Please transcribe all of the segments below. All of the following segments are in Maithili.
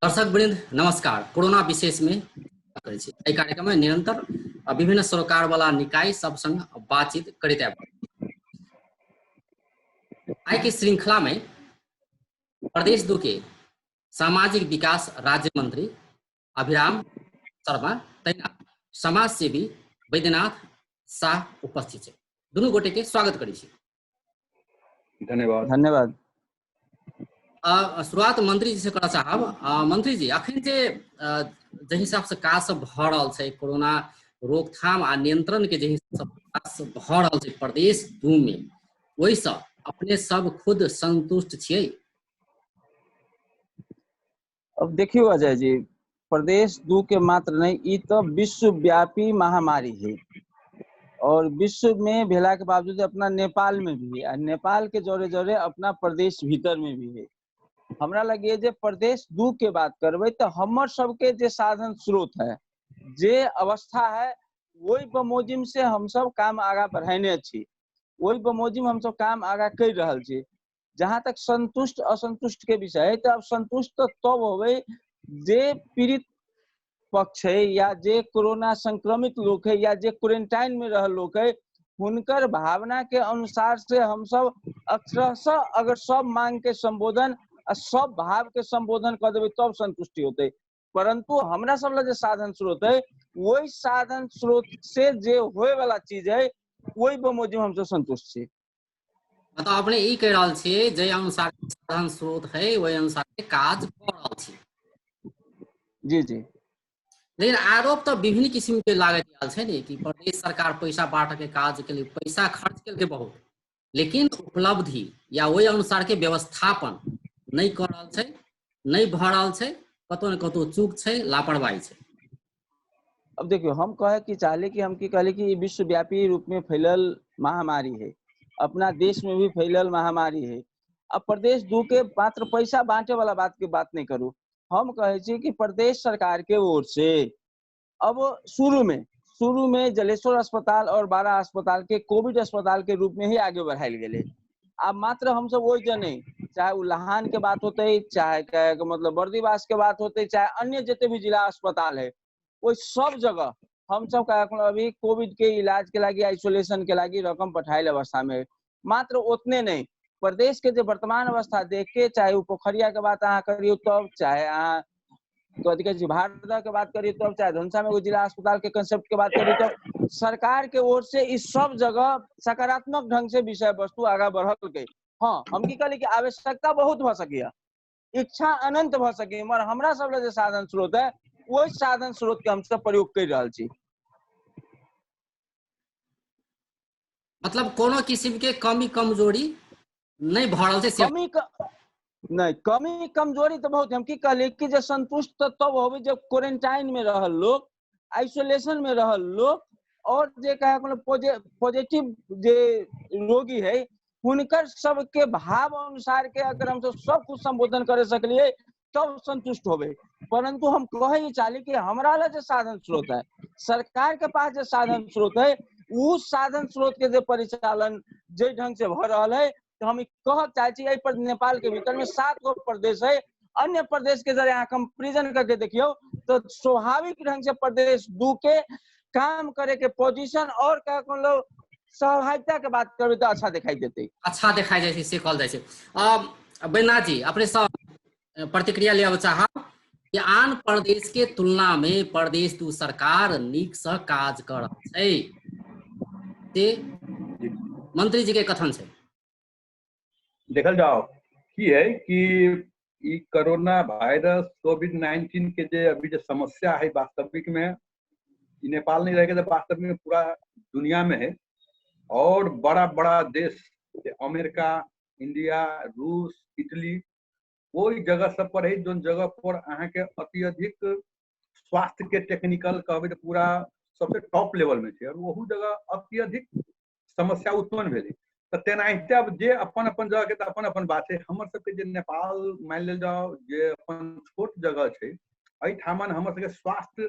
दर्शक वृंद नमस्कार। कोरोना विशेष में करै छी। एहि कार्यक्रम में निरंतर विभिन्न सरोकार वाला निकाय सब संग बातचीत करैत आबि। आइ के श्रृंखला में प्रदेश 2 के सामाजिक विकास राज्य मंत्री अभिराम शर्मा तहिना समाज सेवी वैद्यनाथ शाह उपस्थित छै। दुनू गोटे के स्वागत करै छी। धन्यवाद। धन्यवाद। शुरुआत मंत्री जी से करऽ चाहब। मंत्री जी, अखन जे जाहि हिसाब से काज सब भऽ रहल छै, कोरोना रोकथाम आ नियंत्रण के जाहि हिसाब से काज सब भऽ रहल छै प्रदेश 2 में, ओहिसँ अपने सब खुद संतुष्ट छियै? अब देखियौ अजय जी, प्रदेश 2 के मात्र नहीं, ई तो विश्वव्यापी महामारी है और विश्व में भेला के बावजूद अपना नेपाल में भी है, नेपाल के जोरे जोरे अपना प्रदेश भीतर में भी है। हमरा लगे जे प्रदेश 2 के बात करबै तो हमर सबके जे साधन स्रोत है, जे अवस्था है, वही बमोजिम से हम सब काम आगा बढ़ाने छी, वही बमोजिम हम सब काम आगा कर रहल छी। जहां तक संतुष्ट असंतुष्ट के विषय है, तो अब संतुष्ट तो तब होवे जे पीड़ित पक्ष है या जे कोरोना संक्रमित लोग है या जे क्वारंटाइन में रहल लोग है, हुनकर भावना के अनुसार से हम सब अक्षरशः अगर सब मांग के संबोधन आ सब भाव के संबोधन कर देबै तब संतुष्टि होते। परंतु हमरा सब लग जे साधन स्रोत है, वही साधन स्रोत से जे होए वाला चीज है वही बमोजिम हम सब संतुष्ट छी। मतलब अपने ई कहि रहल छियै जे अनुसार साधन स्रोत है ओहि अनुसार काज कऽ रहल छी। जी जी। लेकिन आरोप तऽ विभिन्न किसिम के लागैत आयल छै ने कि प्रदेश सरकार पैसा बांटऽ के काज के लिए पैसा खर्च केलकै बहुत, लेकिन उपलब्धि या ओहि अनुसार के व्यवस्थापन नहि कऽ रहल छै, नहि भऽ रहल छै, कतौ ने कतौ चूक छै, लापरवाही छै। अब देखियौ, हम कहे की चाहली कि हम की कहली कि ई विश्वव्यापी रूप में फैलल महामारी है, अपना देश में भी फैलल महामारी है। अब प्रदेश 2 के मात्र पैसा बांटे वाला बात के बात नहीं करू, हम कहे छी कि प्रदेश सरकार के ओर से अब शुरू में जलेश्वर अस्पताल और बारा अस्पताल के कोविड अस्पताल के रूप में ही आगे बढ़ायल गेलै। अब मात्र हम सब वही जने, चाहे उ लहान के बात होते, चाहे कहे के मतलब बर्दीवास के बात होते, चाहे अन्य जितने भी जिला अस्पताल है, वो सब जगह हम सब कहे के अभी कोविड के इलाज के लागी, आइसोलेशन के लागी रकम पठायल अवस्था में है। मात्र उतने नहीं, प्रदेश के जो वर्तमान अवस्था देख के, चाहे वो पोखरिया के बात अहाँ करियो तब, चाहे अहाँ कथी कहै छी भारदा के बात करियो तब, चाहे धनुषा में एगो जिला अस्पताल के कंसेप्ट के बात करियो तब, सरकार के ओर से इस सब जगह सकारात्मक ढंग से विषय वस्तु आगा बढ़ल गई। हाँ, हम की कहली कि आवश्यकता बहुत भऽ सकैया, इच्छा अनंत भऽ सकैया, मगर हमरा सब लग जे साधन स्रोत है ओहि साधन स्रोत के हम सब प्रयोग कर रहल छी। मतलब कोनो किसिम के कमी कमजोरी नहीं भऽ रहल छै से- कमी नहीं, कमी कमजोरी तो बहुत। हम की कहली कि जे संतुष्ट तो तब होबे जब क्वारंटाइन में रहल लोग, आइसोलेशन में रहल लोग और जे कहे मतलब पॉजिटिव जे रोगी है हुनकर सबके भाव अनुसार के अगर हम सब कुछ संबोधन करे सकलिए तब संतुष्ट होबे। परंतु हम कहे चाहली कि हमरा लग जे साधन स्रोत है, सरकार के पास जे साधन स्रोत है, उ साधन स्रोत के जे परिचालन जे ढंग से भऽ रहल है, तो हम कह चाहे छी एहि पर नेपाल के भीतर में 7 गो प्रदेश है, अन्य प्रदेश के जरा यहाँ कंपेरिजन करके देखियो तो स्वाभाविक ढंग से प्रदेश 2 के काम करे के पोजीशन और क्या लोग सहभागिता के बात करबे तो अच्छा दिखाई देते, अच्छा दिखाई जाए से कहल जाए छै। बैद्यनाथ जी, अपने सब प्रतिक्रिया लेब चाहब कि आन प्रदेश के तुलना में प्रदेश 2 सरकार नीक से काज कर रहल छै, से मंत्री जी के कथन छै। देखल जाओ की है कि ई कोरोना वायरस कोविड 19 के जे अभी जे समस्या है वास्तविक में ई नेपाल नहीं रह गया, वास्तविक में पूरा दुनिया में है और बड़ा बड़ा देश अमेरिका, इंडिया, रूस, इटली, ओहि जगह सब पर है जोन जगह पर अहाँ के अत्यधिक स्वास्थ्य के टेक्निकल कहबै तऽ पूरा सबसे टॉप लेवल में छै और ओहू जगह अत्यधिक समस्या उत्पन्न भेलै। तऽ तेनाहिते अब जे अपन अपन जगह के तऽ अपन अपन बात छै। हमर सबके जे नेपाल मानि लेल जाओ जे अपन छोट जगह छै, एहिठामन हमर सबके स्वास्थ्य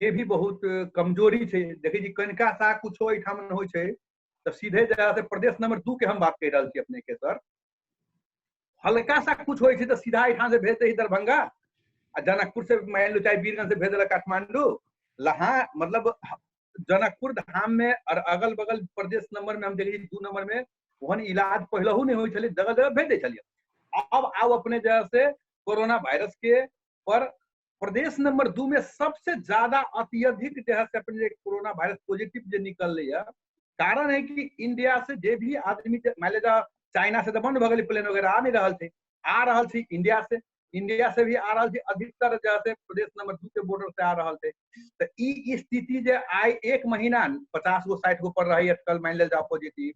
के भी बहुत कमजोरी छै। देखै छी कनिका सा कुछो एहिठामन होइ छै तऽ सीधे जे है से प्रदेश नंबर 2 के हम बात कहि रहल छी अपने के सर, हल्का सा कुछ होइ छै तऽ सीधा एहिठाम से भेज दै दरभंगा, आ जनकपुर से मान लो चाहे वीरगंज से भेज देलक काठमांडू लहा, मतलब जनकपुर धाम में और अगल बगल प्रदेश नंबर में हम देखै 2 नंबर में ओहन इलाज पहिलहु नहीं होइ छलै, जगह जगह भेज दै छलियै। अब आउ अपने जैसे कोरोना वायरस के पर प्रदेश नंबर 2 में सबसे ज्यादा अत्यधिक जो है से अपने कोरोना वायरस पॉजिटिव जो निकल रही है, कारण है कि इंडिया से जे भी आदमी मान लीजिए चाइना से तो बंद भ गेलै, प्लेन वगैरह आ नहीं रहल छै, आ रहल छै इंडिया से, इंडिया से भी आ रहल छै अधिकतर जो है प्रदेश नंबर 2 के बॉर्डर से आ रहल छै। तो ई स्थिति जे आइ 1 महीना 50 गो 60 गो पर रही अटकल मान लेल जाओ पॉजिटिव,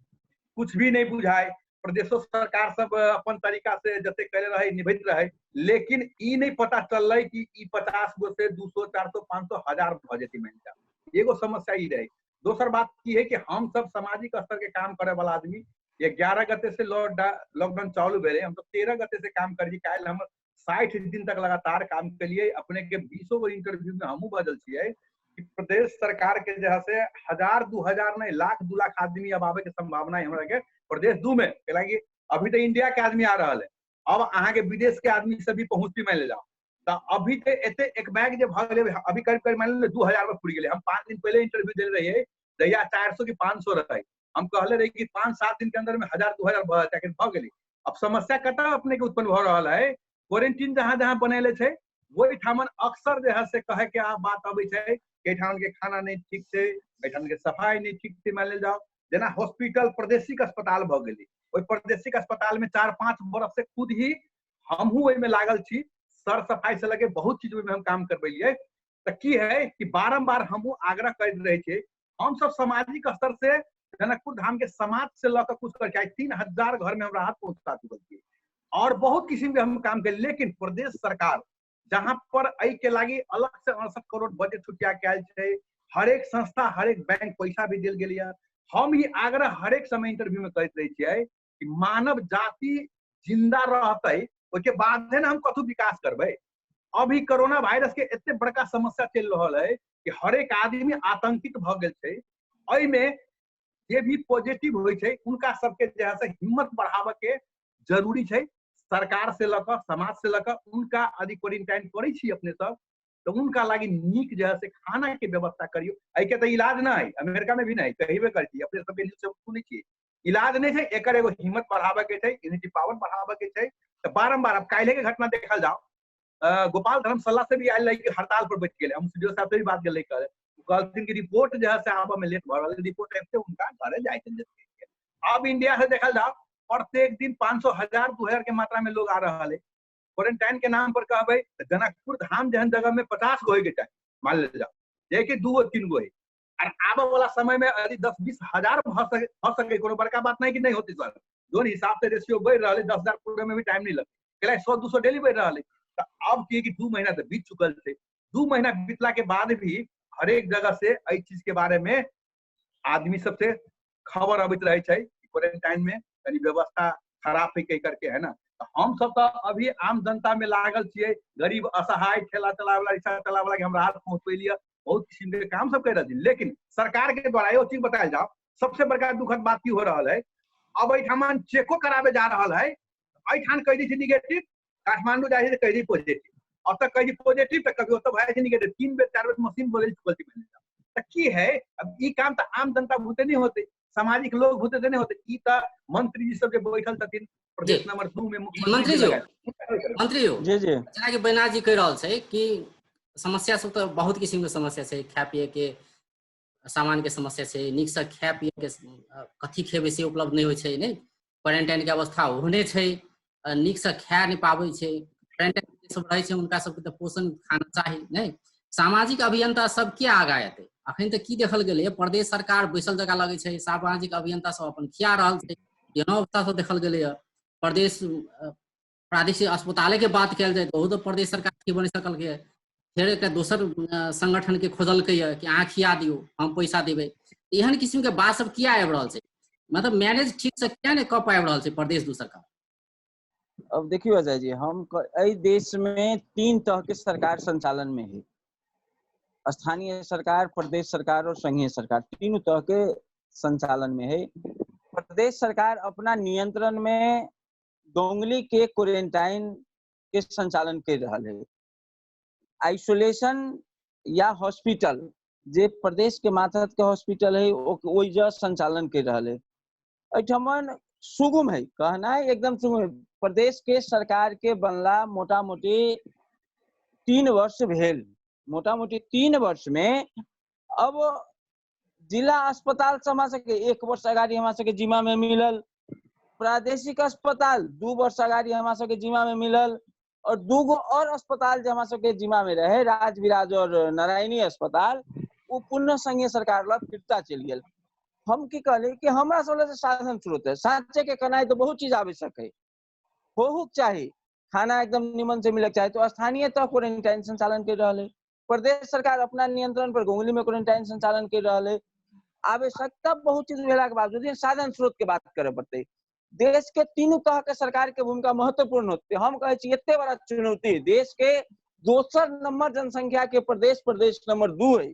कुछ भी नहीं बुझाए, प्रदेशो सरकार सब अपन तरीका से जते कैले रहे निभैत रहे, लेकिन ई नहीं पता चललै कि ई 50 गो से 200 400 500 1000 भ जेतै मान लिअ। एगो समस्या ई रहे। दोसर बात की है कि हम सब सामाजिक स्तर के काम करे वाला आदमी 11 गते से लॉकडाउन चालू भेलै, हम सब 13 गते से काम करी, काल्हि हम 60 दिन तक लगातार काम केलिए। अपने के 20 गो इंटरव्यू में हमहूँ बजल छियै कि प्रदेश सरकार के जे है से 1000 2000 नहीं लाख 2 लाख आदमी अब आबे के संभावना है हमरा के प्रदेश 2 में। कैलाकि अभी तो इंडिया के आदमी आ रहा है, अब अहाँ के विदेश के आदमी सब भी पहुंचती मान ले जाओ, तो अभी तो एते एक बैग जे भ गेलै, अभी करीब करीब मान ले 2000 में पुरि गेलै। हम 5 दिन पहले इंटरव्यू देले रहियै, जहिया 400 कि 500 रहै, हम कहले रही कि 5-7 दिन के अंदर में 1000 2000 भ जाए, भ गेलै। अब समस्या कतऽ अपने के उत्पन्न भ रहल है, क्वारंटीन जहाँ जहाँ बनेले छै ओहिठामन अक्सर जे है से कहे के आ बात अबै छै कि एहिठाम के खाना नहीं ठीक छै, एहिठाम के सफाई नहीं ठीक छै। मान लेल जाओ जेना हॉस्पिटल प्रादेशिक अस्पताल भ गेलै, ओहि प्रादेशिक अस्पताल में 4-5 बरस से खुद ही हमहूँ ओहिमे लागल छी, सर सफाई से लगे बहुत चीज ओहिमे हम काम करबेलियै। तऽ की है कि बारम्बार हमहूँ आग्रह करैत रहै छियै, हमसब सामाजिक स्तर से जनकपुर धाम के समाज से लऽ कऽ कुछ करके आइ 3000 घर में हम राहत पहुंचा चुकल छियै और बहुत किस्म के हम काम केलियै। लेकिन प्रदेश सरकार जहाँ पर एहि के लागी अलग से 68 करोड़ बजट छुटिया के आयल छै, हरेक संस्था हरेक बैंक पैसा भी देल गेल यऽ। हम ई आग्रह हरेक समय इंटरव्यू में करैत रहै छियै कि मानव जाति जिंदा रहतै ओहिके बाद ने हम कथू विकास करबै। अभी कोरोना वायरस के एते बड़का समस्या चलि रहल है कि हरेक आदमी आतंकित भऽ गेल छै। एहिमे जे भी पॉजिटिव होइ छै उनका सबके जे है से हिम्मत बढ़ाबऽ के जरूरी छै, सरकार से लऽ कऽ समाज से लऽ कऽ उनका यदि क्वारेंटाइन करै छी अपने सब तऽ उनका लागी नीक जे है से खाना के व्यवस्था करियौ। एहिके तऽ इलाज नहि, अमेरिका में भी नहीं, कहिबे करै छी, अपने सबके न्यूज सब सुनै छियै, इलाज नहीं छै, एकर एगो हिम्मत बढ़ाबऽ के छै, यूनिटी पावर बढ़ाबऽ के छै। तऽ बारम्बार अब काल्हि के घटना देखल जाओ, गोपाल धर्मशाला से भी आयल रही कि हड़ताल पर बैठ गेलै, हम सीडीओ साहब से भी बात गेलै, कहलथिन कि रिपोर्ट जे है से आबऽ में लेट भऽ रहल है, रिपोर्ट आबिते उनका घरे जाइ छै। अब इंडिया से देखल जाओ प्रत्येक दिन 500 1000 2000 के मात्रा में लोग आ रहा है। क्वारंटाइन के नाम पर कहबै तऽ जनकपुर धाम जेहन जगह में 50 गो होइके चाही मान लेल जाओ, जेकि 2 गो 3 गो है, और आबऽ वाला समय में यदि 10-20 हजार भऽ सके, कोनो बड़का बात नहीं कि नहीं होती सर, जोन हिसाब से रेशियो बढ़ि रहल है 10,000 पूरे में भी टाइम नहीं लगते, कैला 100-200 डेली बढ़ि रहल है। तऽ अब की कि 2 महीना तऽ बीत चुकल छै, 2 महीना बीतला के बाद भी हरेक जगह से एहि चीज के बारे में आदमी सबसे खबर अबैत रहै छै क्वारंटाइन में कनी व्यवस्था खराब है कह करके, है ना। तो हम सब तो अभी आम जनता में लागल छियै, गरीब असहाय ठेला चलावे वाला रिक्शा चलावे वाला के हम राहत पहुंचबेलियै, बहुत किस्म के काम सब कर रहल छी। लेकिन सरकार के द्वारा एगो चीज बतायल जाओ, सबसे बड़का दुखद बात की हो रहल है, अब एहिठाम चेको कराबे जा रहल है, एहिठाम कहि दै छै निगेटिव, काठमांडू जाइ छै तऽ कहि दै पॉजिटिव, अब तक कहि दै पॉजिटिव तऽ कभी ओतऽ भए जाइ छै निगेटिव, 3 बेर 4 बेर मशीन बदलि चुकल छै। तऽ की है, अब ई काम तऽ आम जनता भूते नहीं होते, सामाजिक लोग भूते नहीं होते, ई तऽ मंत्री जी सब जे बैठल छथिन प्रदेश नंबर 2 में मुख्यमंत्री मंत्री जी जी जेना कि बैनाथ जी कहि रहल छै कि समस्या सब तऽ बहुत किसिम के समस्या छै, खाय पिए के सामान के समस्या छै, नीक से खाय पिए के कथी खेबै से उपलब्ध नहि होइ छै, नहि क्वारंटाइन के अवस्था ओहने छै, नीक से खाय नहि पाबै छै, क्वारंटाइन सब रहै छै हुनका सबके तऽ पोषण खाना चाही, नहि सामाजिक अभियंता सब किया आगा एतै। अखन तऽ की देखल गेलै प्रदेश सरकार बैसल जगह लगै छै, सामाजिक अभियंता सब अपन खिया रहल छै, एहनो अवस्था सब देखल गेलैए। प्रदेश प्रादेशिक अस्पताले के बात कयल जाय तऽ ओहो तऽ प्रदेश सरकार की बनि सकल के, फेर एकटा दोसर संगठन के खोजलकै कि अहाँ खिया दियौ हम पैसा देबै, एहन किसिम के बात सब किया आबि रहल छै, मतलब मैनेज ठीक से किया नहि कऽ पाबि रहल छै प्रदेश दू सरकार। अब देखियो अजय जी, हम एहि देश में 3 तरह के सरकार संचालन में है, स्थानीय सरकार, प्रदेश सरकार और संघीय सरकार, तीनों तरह के संचालन में है। प्रदेश सरकार अपना नियंत्रण में डोंगली के क्वारंटाइन के संचालन कर रहा है। आइसोलेशन या हॉस्पिटल जे प्रदेश के मातहत के हॉस्पिटल है ओहि जगह संचालन कर रहल है। एहिठमन सुगम है, कहनाइ एकदम सुगम है। प्रदेश के सरकार के बनला मोटा मोटी 3 वर्ष भेल, मोटा मोटी 3 वर्ष में अब जिला अस्पताल से हमरा सबके 1 वर्ष अगाडि हमरा सबके जिम्मा में मिलल, प्रादेशिक अस्पताल 2 वर्ष अगाडि हमरा सबके जिम्मा में मिलल, और 2 गो और अस्पताल जे हमरा सबके जिम्मा में रहे, राजविराज और नारायणी अस्पताल, वो पुनः संघीय सरकार लग फिरता चलि गेल। हम की कहली कि हमरा सब लग साधन स्रोत है, साँचे के कनाइ तो बहुत चीज आवश्यक है, होहुक चाही, खाना एकदम निमन से मिलक चाही, तो स्थानीय तह क्वारेंटाइन संचालन कर रहल है, प्रदेश सरकार अपना नियंत्रण पर गोंगली में क्वारेंटाइन संचालन कर रहल है। आवश्यकता बहुत चीज भेला के बावजूद साधन स्रोत के बात करे पड़तै। देश के तीनों तह के सरकार के भूमिका महत्वपूर्ण होते। हम कहै छी एते बड़ा चुनौती, देश के दोसर नंबर जनसंख्या के प्रदेश, प्रदेश नंबर 2 है,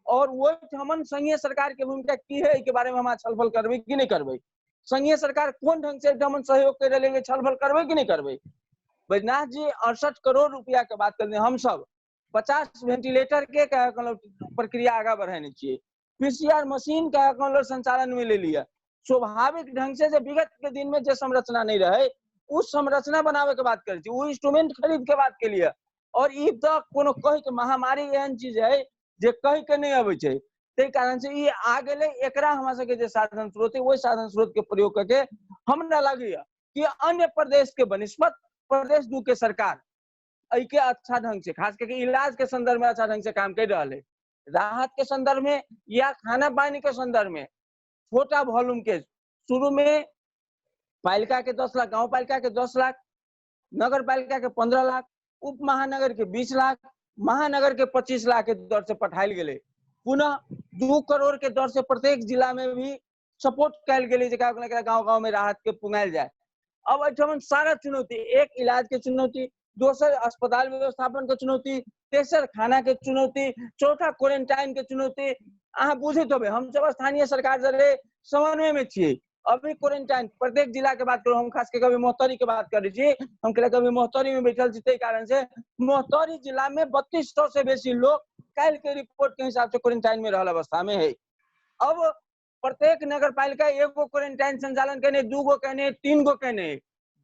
और वही हमन संघीय सरकार के भूमिका की है के बारे में हम छलफल करबै कि नहीं करबै, संघीय सरकार कोन ढंग से हमन सहयोग कर रहे छलफल करबै कि नहीं करबै। बैजनाथ जी 68 करोड़ रुपया के बात करने, हम सब 50 वेंटिलेटर के प्रक्रिया आगा बढ़ेने छियै, पीसीआर मशीन के संचालन में ले लिया। स्वाभाविक ढंग से विगत के दिन में जे संरचना नहीं रहे उस संरचना बनावे के बात करै छी, उ इंस्ट्रूमेंट खरीद के बात के लिए। और ई तऽ कोनो कहि के महामारी एहन चीज है जे कहि के नहीं अबै छै, ताहि कारण से ई आ गेलै। एकरा हमरा सबके जे साधन स्रोत है ओहि साधन स्रोत के प्रयोग करके हमरा लगैया कि अन्य प्रदेश के बनिस्पत प्रदेश 2 के सरकार एहिके अच्छा ढंग से, खास करके इलाज के संदर्भ में अच्छा ढंग से काम कर रहल है। राहत के संदर्भ में या खाना पानी के संदर्भ में छोटा वॉल्यूम के शुरू में पालिका के 10 लाख, गांव पालिका के 10 लाख, नगर पालिका के 15 लाख, उप महानगर के 20 लाख, महानगर के 25 लाख के दर से पठायल गेलै। पुनः 2 करोड़ के दर से प्रत्येक जिला में भी सपोर्ट कयल गेलै जे गाँव गाँव में राहत के पुंगायल जाए। अब एहिठाम सारा चुनौती, एक इलाज के चुनौती, दोसर अस्पताल व्यवस्थापन के चुनौती, तेसर खाना के चुनौती, चौथा क्वारेंटाइन के चुनौती। अहाँ बुझैत होबै हम सब स्थानीय सरकार जरे समन्वय में छियै। अभी क्वारेंटाइन प्रत्येक जिला के बात करू, हम खास करके अभी महोत्तरी के बात करै छी, हम कहले अभी महोत्तरी में बैठल छी, ताहि कारण से महोत्तरी जिला में 3200 से बेसी लोग काल्हि के रिपोर्ट के हिसाब से क्वारेंटाइन में रहल अवस्था में है। अब प्रत्येक नगर पालिका एगो क्वारेंटाइन संचालन केने, 2 गो केने, 3 गो केने।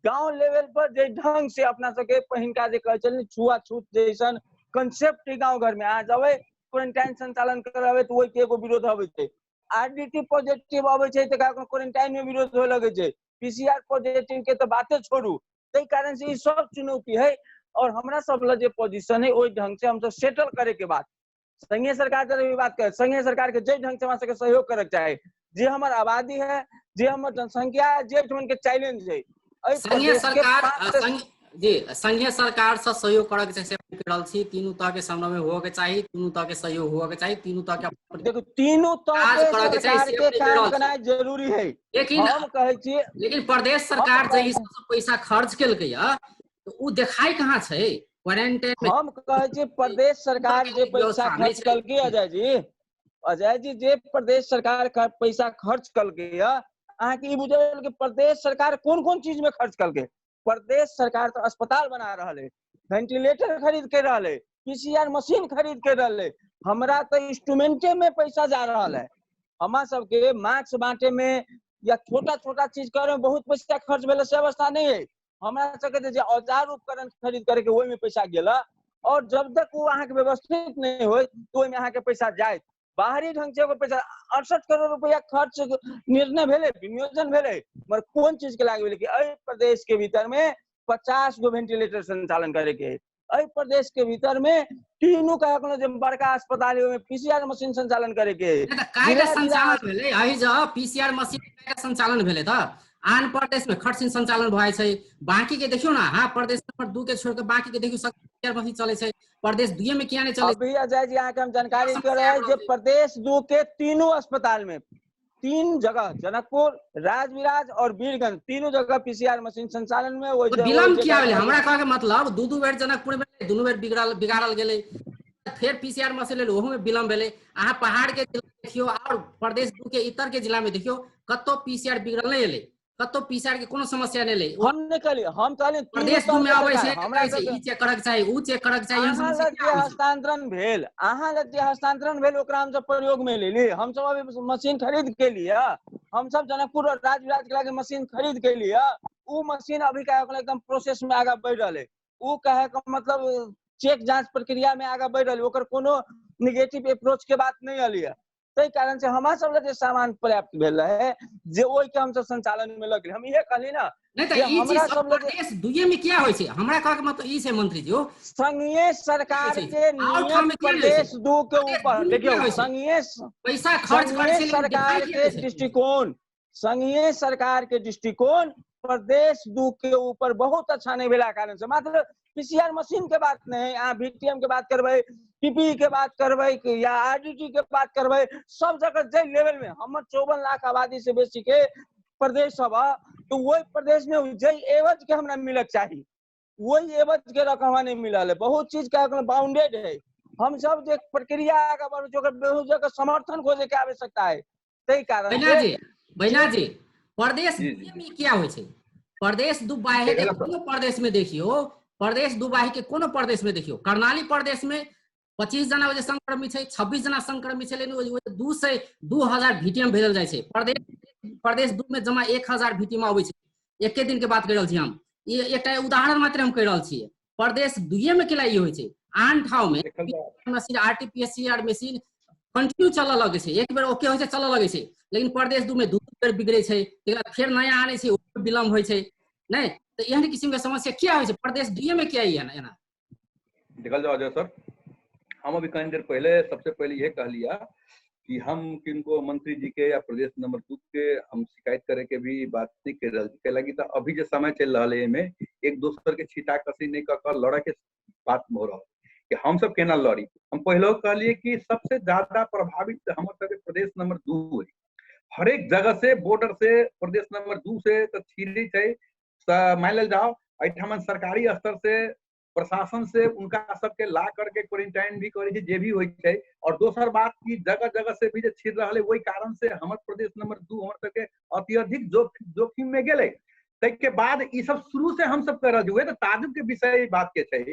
गांव लेवल पर जे ढंग से अपना सबके पहिनका जे कहै छलै छुआछूत जैसन कंसेप्ट गांव घर में अहाँ जेबै क्वारेंटाइन संचालन कराबै तऽ ओहिके एगो विरोध अबै छै, आरडीटी पॉजिटिव अबै छै तऽ क्वारेंटाइन में विरोध होए लगै छै, पीसीआर पॉजिटिव के तऽ बाते छोड़ू। ताहि कारण से ई सब चुनौती है और हमरा सब लग जे पोजिशन है ओहि ढंग से हमसब सेटल करे के बाद संघीय सरकार से भी बात कर, संघीय सरकार के जे ढंग से हमरा सबके सहयोग करे के चाही, जे हमर आबादी है, जे हमर जनसंख्या है, जे के चैलेंज है, संघीय सरकार जी संघीय सरकार से सहयोग करे के चाही रहल छी। तीनू तह के समन्वय होय के चाही, तीनू तह के सहयोग होय के चाही, तीनू तह के देखो तीनू तह के सरकार के काम करनाइ जरूरी है। लेकिन हम कहै छी, लेकिन प्रदेश सरकार जे ई सब पैसा खर्च केलकै या तो उ देखाइ कहाँ छै क्वारेंटाइन में? हम कहै छी प्रदेश सरकार जे पैसा खर्च केलकै, अजय जी, अजय जी जे प्रदेश सरकार पैसा खर्च केलकै या अहाँके ई बुझल कि प्रदेश सरकार कोन कोन चीज में खर्च केलकै। प्रदेश सरकार तो अस्पताल बना रहल है, वेंटिलेटर खरीद के रहल है, पीसीआर मशीन खरीद के रहल है, हमरा तो इंस्ट्रूमेंटे में पैसा जा रहल है। हमरा सबके मास्क बांटे में या छोटा छोटा चीज करे में बहुत पैसा खर्च भेल से अवस्था नहीं है। हमरा सबके जे औजार उपकरण खरीद करके ओहि में पैसा गेल, और जब तक वो अहाँके व्यवस्थित नहीं होय तो ओहिमे अहाँके पैसा जायत। बाहरी ढंग से पैसा 68 करोड़ रुपया खर्च निर्णय भेलै, विनियोजन भेलै, मगर कोन चीज के लागू भेलै कि एहि प्रदेश के भीतर में 50 गो वेंटिलेटर संचालन करे के है, एहि प्रदेश के भीतर में तीनू का जे बड़का अस्पताल है ओहिमे पीसीआर मशीन संचालन करे के है। काहे संचालन भेलै एहि जे पीसीआर मशीन काहे संचालन भेलै त आन प्रदेश में खर्च संचालन भए छै, बाकी के देखियौ ना, हां प्रदेश नंबर 2 के छोड़ के बाकी के देखियौ सब पीसीआर मशीन चलै छै, प्रदेश 2 में किया नहीं चले? अभी अजय जी अहाँके हम जानकारी दे रहे जे प्रदेश 2 के तीनों अस्पताल में 3 जगह, जनकपुर, राजविराज और वीरगंज, तीनों जगह पीसीआर मशीन संचालन में। तो विलम्ब किया भेलै? हमरा कहे के मतलब दू बेर जनकपुर में दुनू बेर बिगाड़ल गेलै, फेर पीसीआर मशीन लेल ओहू में विलम्ब भेलै। अहाँ पहाड़ के जिला देखियौ और प्रदेश 2 के इतर के जिला में देखियौ, कतौ पीसीआर बिगड़ल नहीं एलै। कतौ पीसीआर के कोनो समस्या नहि लै। हम नहि कहली, हम कहली प्रदेश दू में आबै छै, हमरा ई चेक करक चाही, ऊ चेक करक चाही। अहाँ लग जे हस्तांतरण भेल, अहाँ लग जे हस्तांतरण भेल ओकरा हमसब प्रयोग में लेली। हमसब अभी मशीन खरीद के लिए, हमसब जनकपुर और राजविराज के लागे मशीन खरीद के लिए, ऊ मशीन अभी का एकदम प्रोसेस में आगा बढ़ रहा है। ऊ कहे के मतलब चेक जांच प्रक्रिया में आगा बढ़ रहा है, ओकर कोनो निगेटिव अप्रोच के बात नहीं अली है। ताहि कारण से हमरा सब लग जे सामान पर्याप्त भेल रहे जे ओहि के हमसब संचालन में लग। हम इहे कहली ना नहीं त ई चीज सब प्रदेश दुइये में किया होय छै। हमरा कहके मतलब ई छै मंत्री जी, संघीय सरकार के नियम प्रदेश दू के ऊपर देखियो, संघीय पैसा खर्च करै छै सरकार के दृष्टिकोण, संघीय सरकार के दृष्टिकोण प्रदेश दू के ऊपर बहुत अच्छा नहीं भेला कारण से मात्र पीसीआर मशीन के बात नहीं, अहाँ बीटीएम के बात करबै, पीपीई के बात करबै या आरडीटी के बात करबै, सब जगह जे लेवल में हमर 54 लाख आबादी से बेसी के प्रदेश सब तो वही प्रदेश में जे एवज के हमरा मिलक चाही वही एवज के रकम नहीं मिलल है। बहुत चीज के बाउंडेड है। हम सब जे प्रक्रिया आगा बढ़ बहुत जगह समर्थन खोजे के आवश्यकता है। ताहि कारण बैना जी प्रदेश में क्या होइ छै? प्रदेश दू बाहे के कोनो प्रदेश में देखियो, प्रदेश दू बाहे के कोनो प्रदेश में देखियो, कर्णाली प्रदेश में 25 जना जे संक्रमित छै, 26 जना संक्रमित छै, लेकिन 2000 भीटीएम भेजल जाइ छै। प्रदेश दू में जमा 1000 भीटीएम अबै छै। एके दिन के बात कर रहल छी हम, ई एकटा उदाहरण मात्र हम कहि रहल छियै। प्रदेश दुइये में केला ई होइ छै। आन ठाउँ में मशीन आरटीपीसीआर मशीन कंटिन्यू चलऽ लगै छै, एक बेर ओके होइ छै चलऽ लगै छै, लेकिन प्रदेश दू में दू बेर बिगड़ै छै, तकर बाद फेर नया आनै छै ओहो विलम्ब होइ छै। नहि तऽ एहन किसिम के समस्या किया होइ छै प्रदेश दुइये में किया एना एना? देखल जाओ अजय सर, हम अभी कनी देर पहले सबसे पहले यह कहलिया कि हम किनको मंत्री जी के या प्रदेश नंबर 2 के हम शिकायत करे के भी बात नहीं कर रहा छी। कैलाकि तो अभी जे समय चल रहा है एमे एक दोसर के छीटा कसी नहीं कऽ कऽ लड़े के बात हो रहा कि हम सब केना लड़ी। हम पहले कहलिए कि सबसे ज्यादा प्रभावित हमर सबके प्रदेश नंबर 2 है। हरेक जगह से बॉर्डर से प्रदेश नंबर 2 से तो छिड़ी छै। मान लेल जाओ एहिठाम सरकारी स्तर से प्रशासन से उनका सबके ला करके क्वारेंटाइन भी करे छै जे भी होइ छै। और दोसर बात कि जगह जगह से भी जे छिड़ रहल है ओहि कारण से हमर प्रदेश नंबर 2 हमर सबके अत्यधिक जोखिम में गेलै। ताहिके बाद ई सब शुरू से हम सब कर रहल छी। वएह तऽ ताजुब के विषय बात के छै।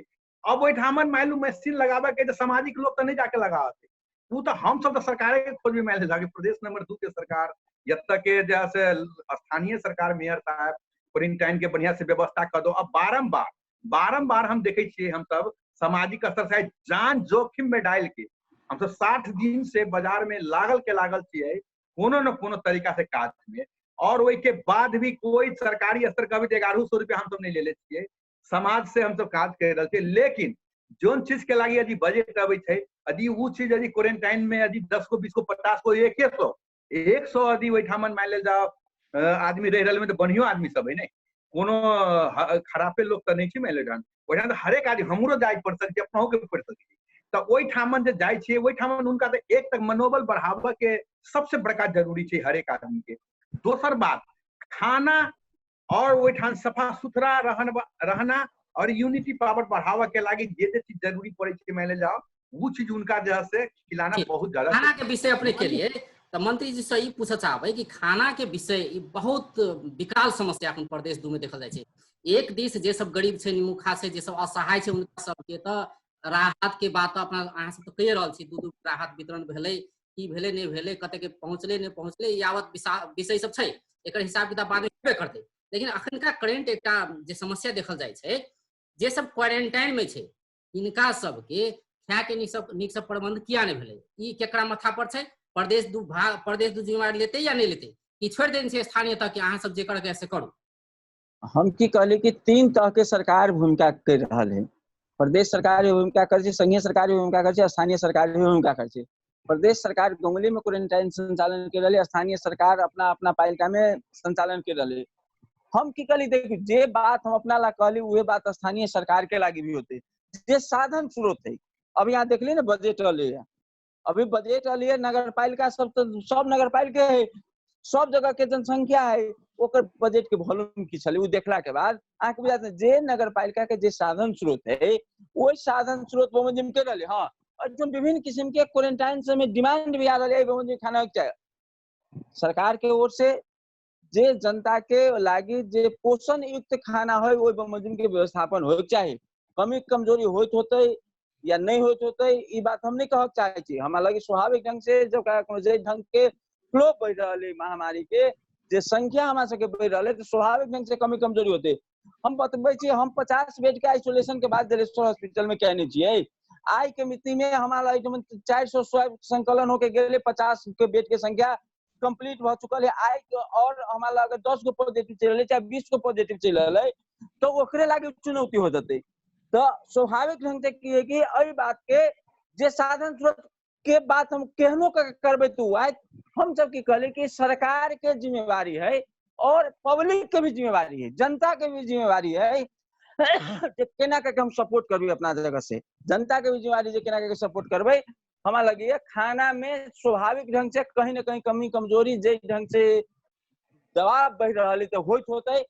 अब ओहिठाम मान लू मशीन लगाबऽ के तऽ सामाजिक लोग तऽ नहीं जाके लगाबे, ओ तऽ हम सब तऽ सरकारे के खोज में मान ले प्रदेश नंबर 2 के सरकार जतऽ के जैसे स्थानीय सरकार मेयर साहब क्वारेंटाइन के बढ़िया से व्यवस्था कर दो। अब बारम्बार बारम्बार हम देखे छियै हम सब सामाजिक स्तर से जान जोखिम में डाल के हम सब 60 दिन से बाजार में लागल के लागल छियै कोनो न कोनो तरीका से काज में। और ओहि के बाद भी कोई सरकारी स्तर के अभी 1100 रुपया हम सब नहीं लेले छियै। समाज से हम सब काज कर रहल छियै, लेकिन जोन चीज के लागी यदि बजट अबै छै, यदि उ चीज यदि क्वारेंटाइन में यदि 10 को 20 को 50 को 100 यदि ओहिठाम मान लेल जाओ आदमी रहि रहल में तऽ बढ़ियो आदमी सब है ने, कोनो खरापे लोग तऽ नहीं छै मान लेल जाओ ओहिठाम तऽ हरेक आदमी हमरो जाय पड़ सकै छै, अपनहु के पड़ सकै छै। तऽ ओहिठाम जे जाइ छियै ओहिठाम हुनका तऽ एक तक मनोबल बढ़ाबऽ के सबसे बड़का जरूरी छै हरेक आदमी के। दोसर बात खाना और ओहिठाम सफा सुथरा रहना और यूनिटी पावर बढ़ावा के लागी जे जे चीज जरूरी पड़े छै मान लेल जाओ वो चीज उनका जो है खिलाना बहुत ज्यादा। खाना के विषय अपने के लिए तो मंत्री जी से ई पूछऽ चाहबै कि खाना के विषय ई बहुत विकराल समस्या अपन प्रदेश दू में देखल जाइ छै। एक दिस जे सब गरीब छै, निमुखा छै, जे सब असहाय छै, उनका सबके तऽ राहत के बात अपना अहाँ सब तऽ कहि रहल छी, दू दू राहत वितरण भेलै, की भेलै नहि भेलै, कते के पहुँचलै नहि पहुँचलै, यावत विषय सब छै, एकर हिसाब किताब बाद में हेबे करतै। लेकिन अखनका करेंट एकटा जे समस्या देखल जाइ छै, जे सब क्वारेंटाइन में छै हिनका सबके खाय के नीक सब प्रबंध किया नहि भेलै? ई केकरा माथा पर छै? प्रदेश दू भाग प्रदेश दू जिम्मेवारी लेतै या नहि लेतै, कि छोड़ि देने छै स्थानीय तह कि अहाँ सब जे करके से करू? हम की कहली कि 3 तरह के सरकार भूमिका कर रहल है। प्रदेश सरकार भी भूमिका करै छै, संघीय सरकार भी भूमिका करै छै, स्थानीय सरकार भी भूमिका करै छै। प्रदेश सरकार गंगोली में क्वारेंटाइन संचालन कर रहल है, स्थानीय सरकार अपना अपना पालिका में संचालन कर रहल है। हम की कहली देखी जे बात हम अपना ला कहली उहे बात स्थानीय सरकार के लागी भी होते, जे साधन स्रोत है। अब यहाँ देखली ना बजट अले है, अभी बजट अले है, नगर पालिका सब तो सब नगर पालिका है, सब जगह के जनसंख्या है, ओकर बजट के वॉल्यूम की छलै उ देखला के बाद अहाँके बुझात जे नगर पालिका के जे साधन स्रोत है ओहि साधन स्रोत बमोजिम के रहलै। हाँ, और जो विभिन्न किस्म के क्वारेंटाइन समय डिमांड भी आ रहा है बमोजिम खाना के चाही। सरकार के ओर से जे जनता के लागी जे पोषण युक्त खाना है ओहि बमोजिम के व्यवस्थापन होय के चाही। कमी कमजोरी होइत होतै या नहीं होइत होतै ई बात हम नहीं कहक चाहे छी। हमरा लगे स्वाभाविक ढंग से जब जे ढंग के फ्लो बढ़ि रहल है महामारी के, जे संख्या हमरा सबके बढ़ि रहल है, तो स्वाभाविक ढंग से कमी कमजोरी होतै। हम बतबै छी, हम 50 बेड के आइसोलेशन के बाद जलेश्वर हॉस्पिटल में कहने छियै। आइ के मिति में हमरा लगे 400 स्वैब संकलन होके गेलै, 50 के बेड के संख्या कंप्लीट भ चुकल है। आइ के और हमरा लगे 10 गो पॉजिटिव चलि रहलै चाहे 20 गो पॉजिटिव चलि रहलै, तो ओकरे लागी चुनौती हो जतै। तो स्वाभाविक ढंग से की है कि एहि बात के जे साधन स्रोत के बात हम केहनो करबै तो आइ हम सब की कहली कि सरकार के जिम्मेवारी है और पब्लिक के भी जिम्मेवारी है, जनता के भी जिम्मेवारी है जे केना करके हम सपोर्ट करबै अपना जगह से। जनता के भी जिम्मेवारी जे केना करके सपोर्ट करबै। हमरा लगैया खाना में स्वाभाविक ढंग से कहीं न कहीं कमी कमजोरी जे ढंग से दबाव बढ़ि रहल है तो होइत होतै,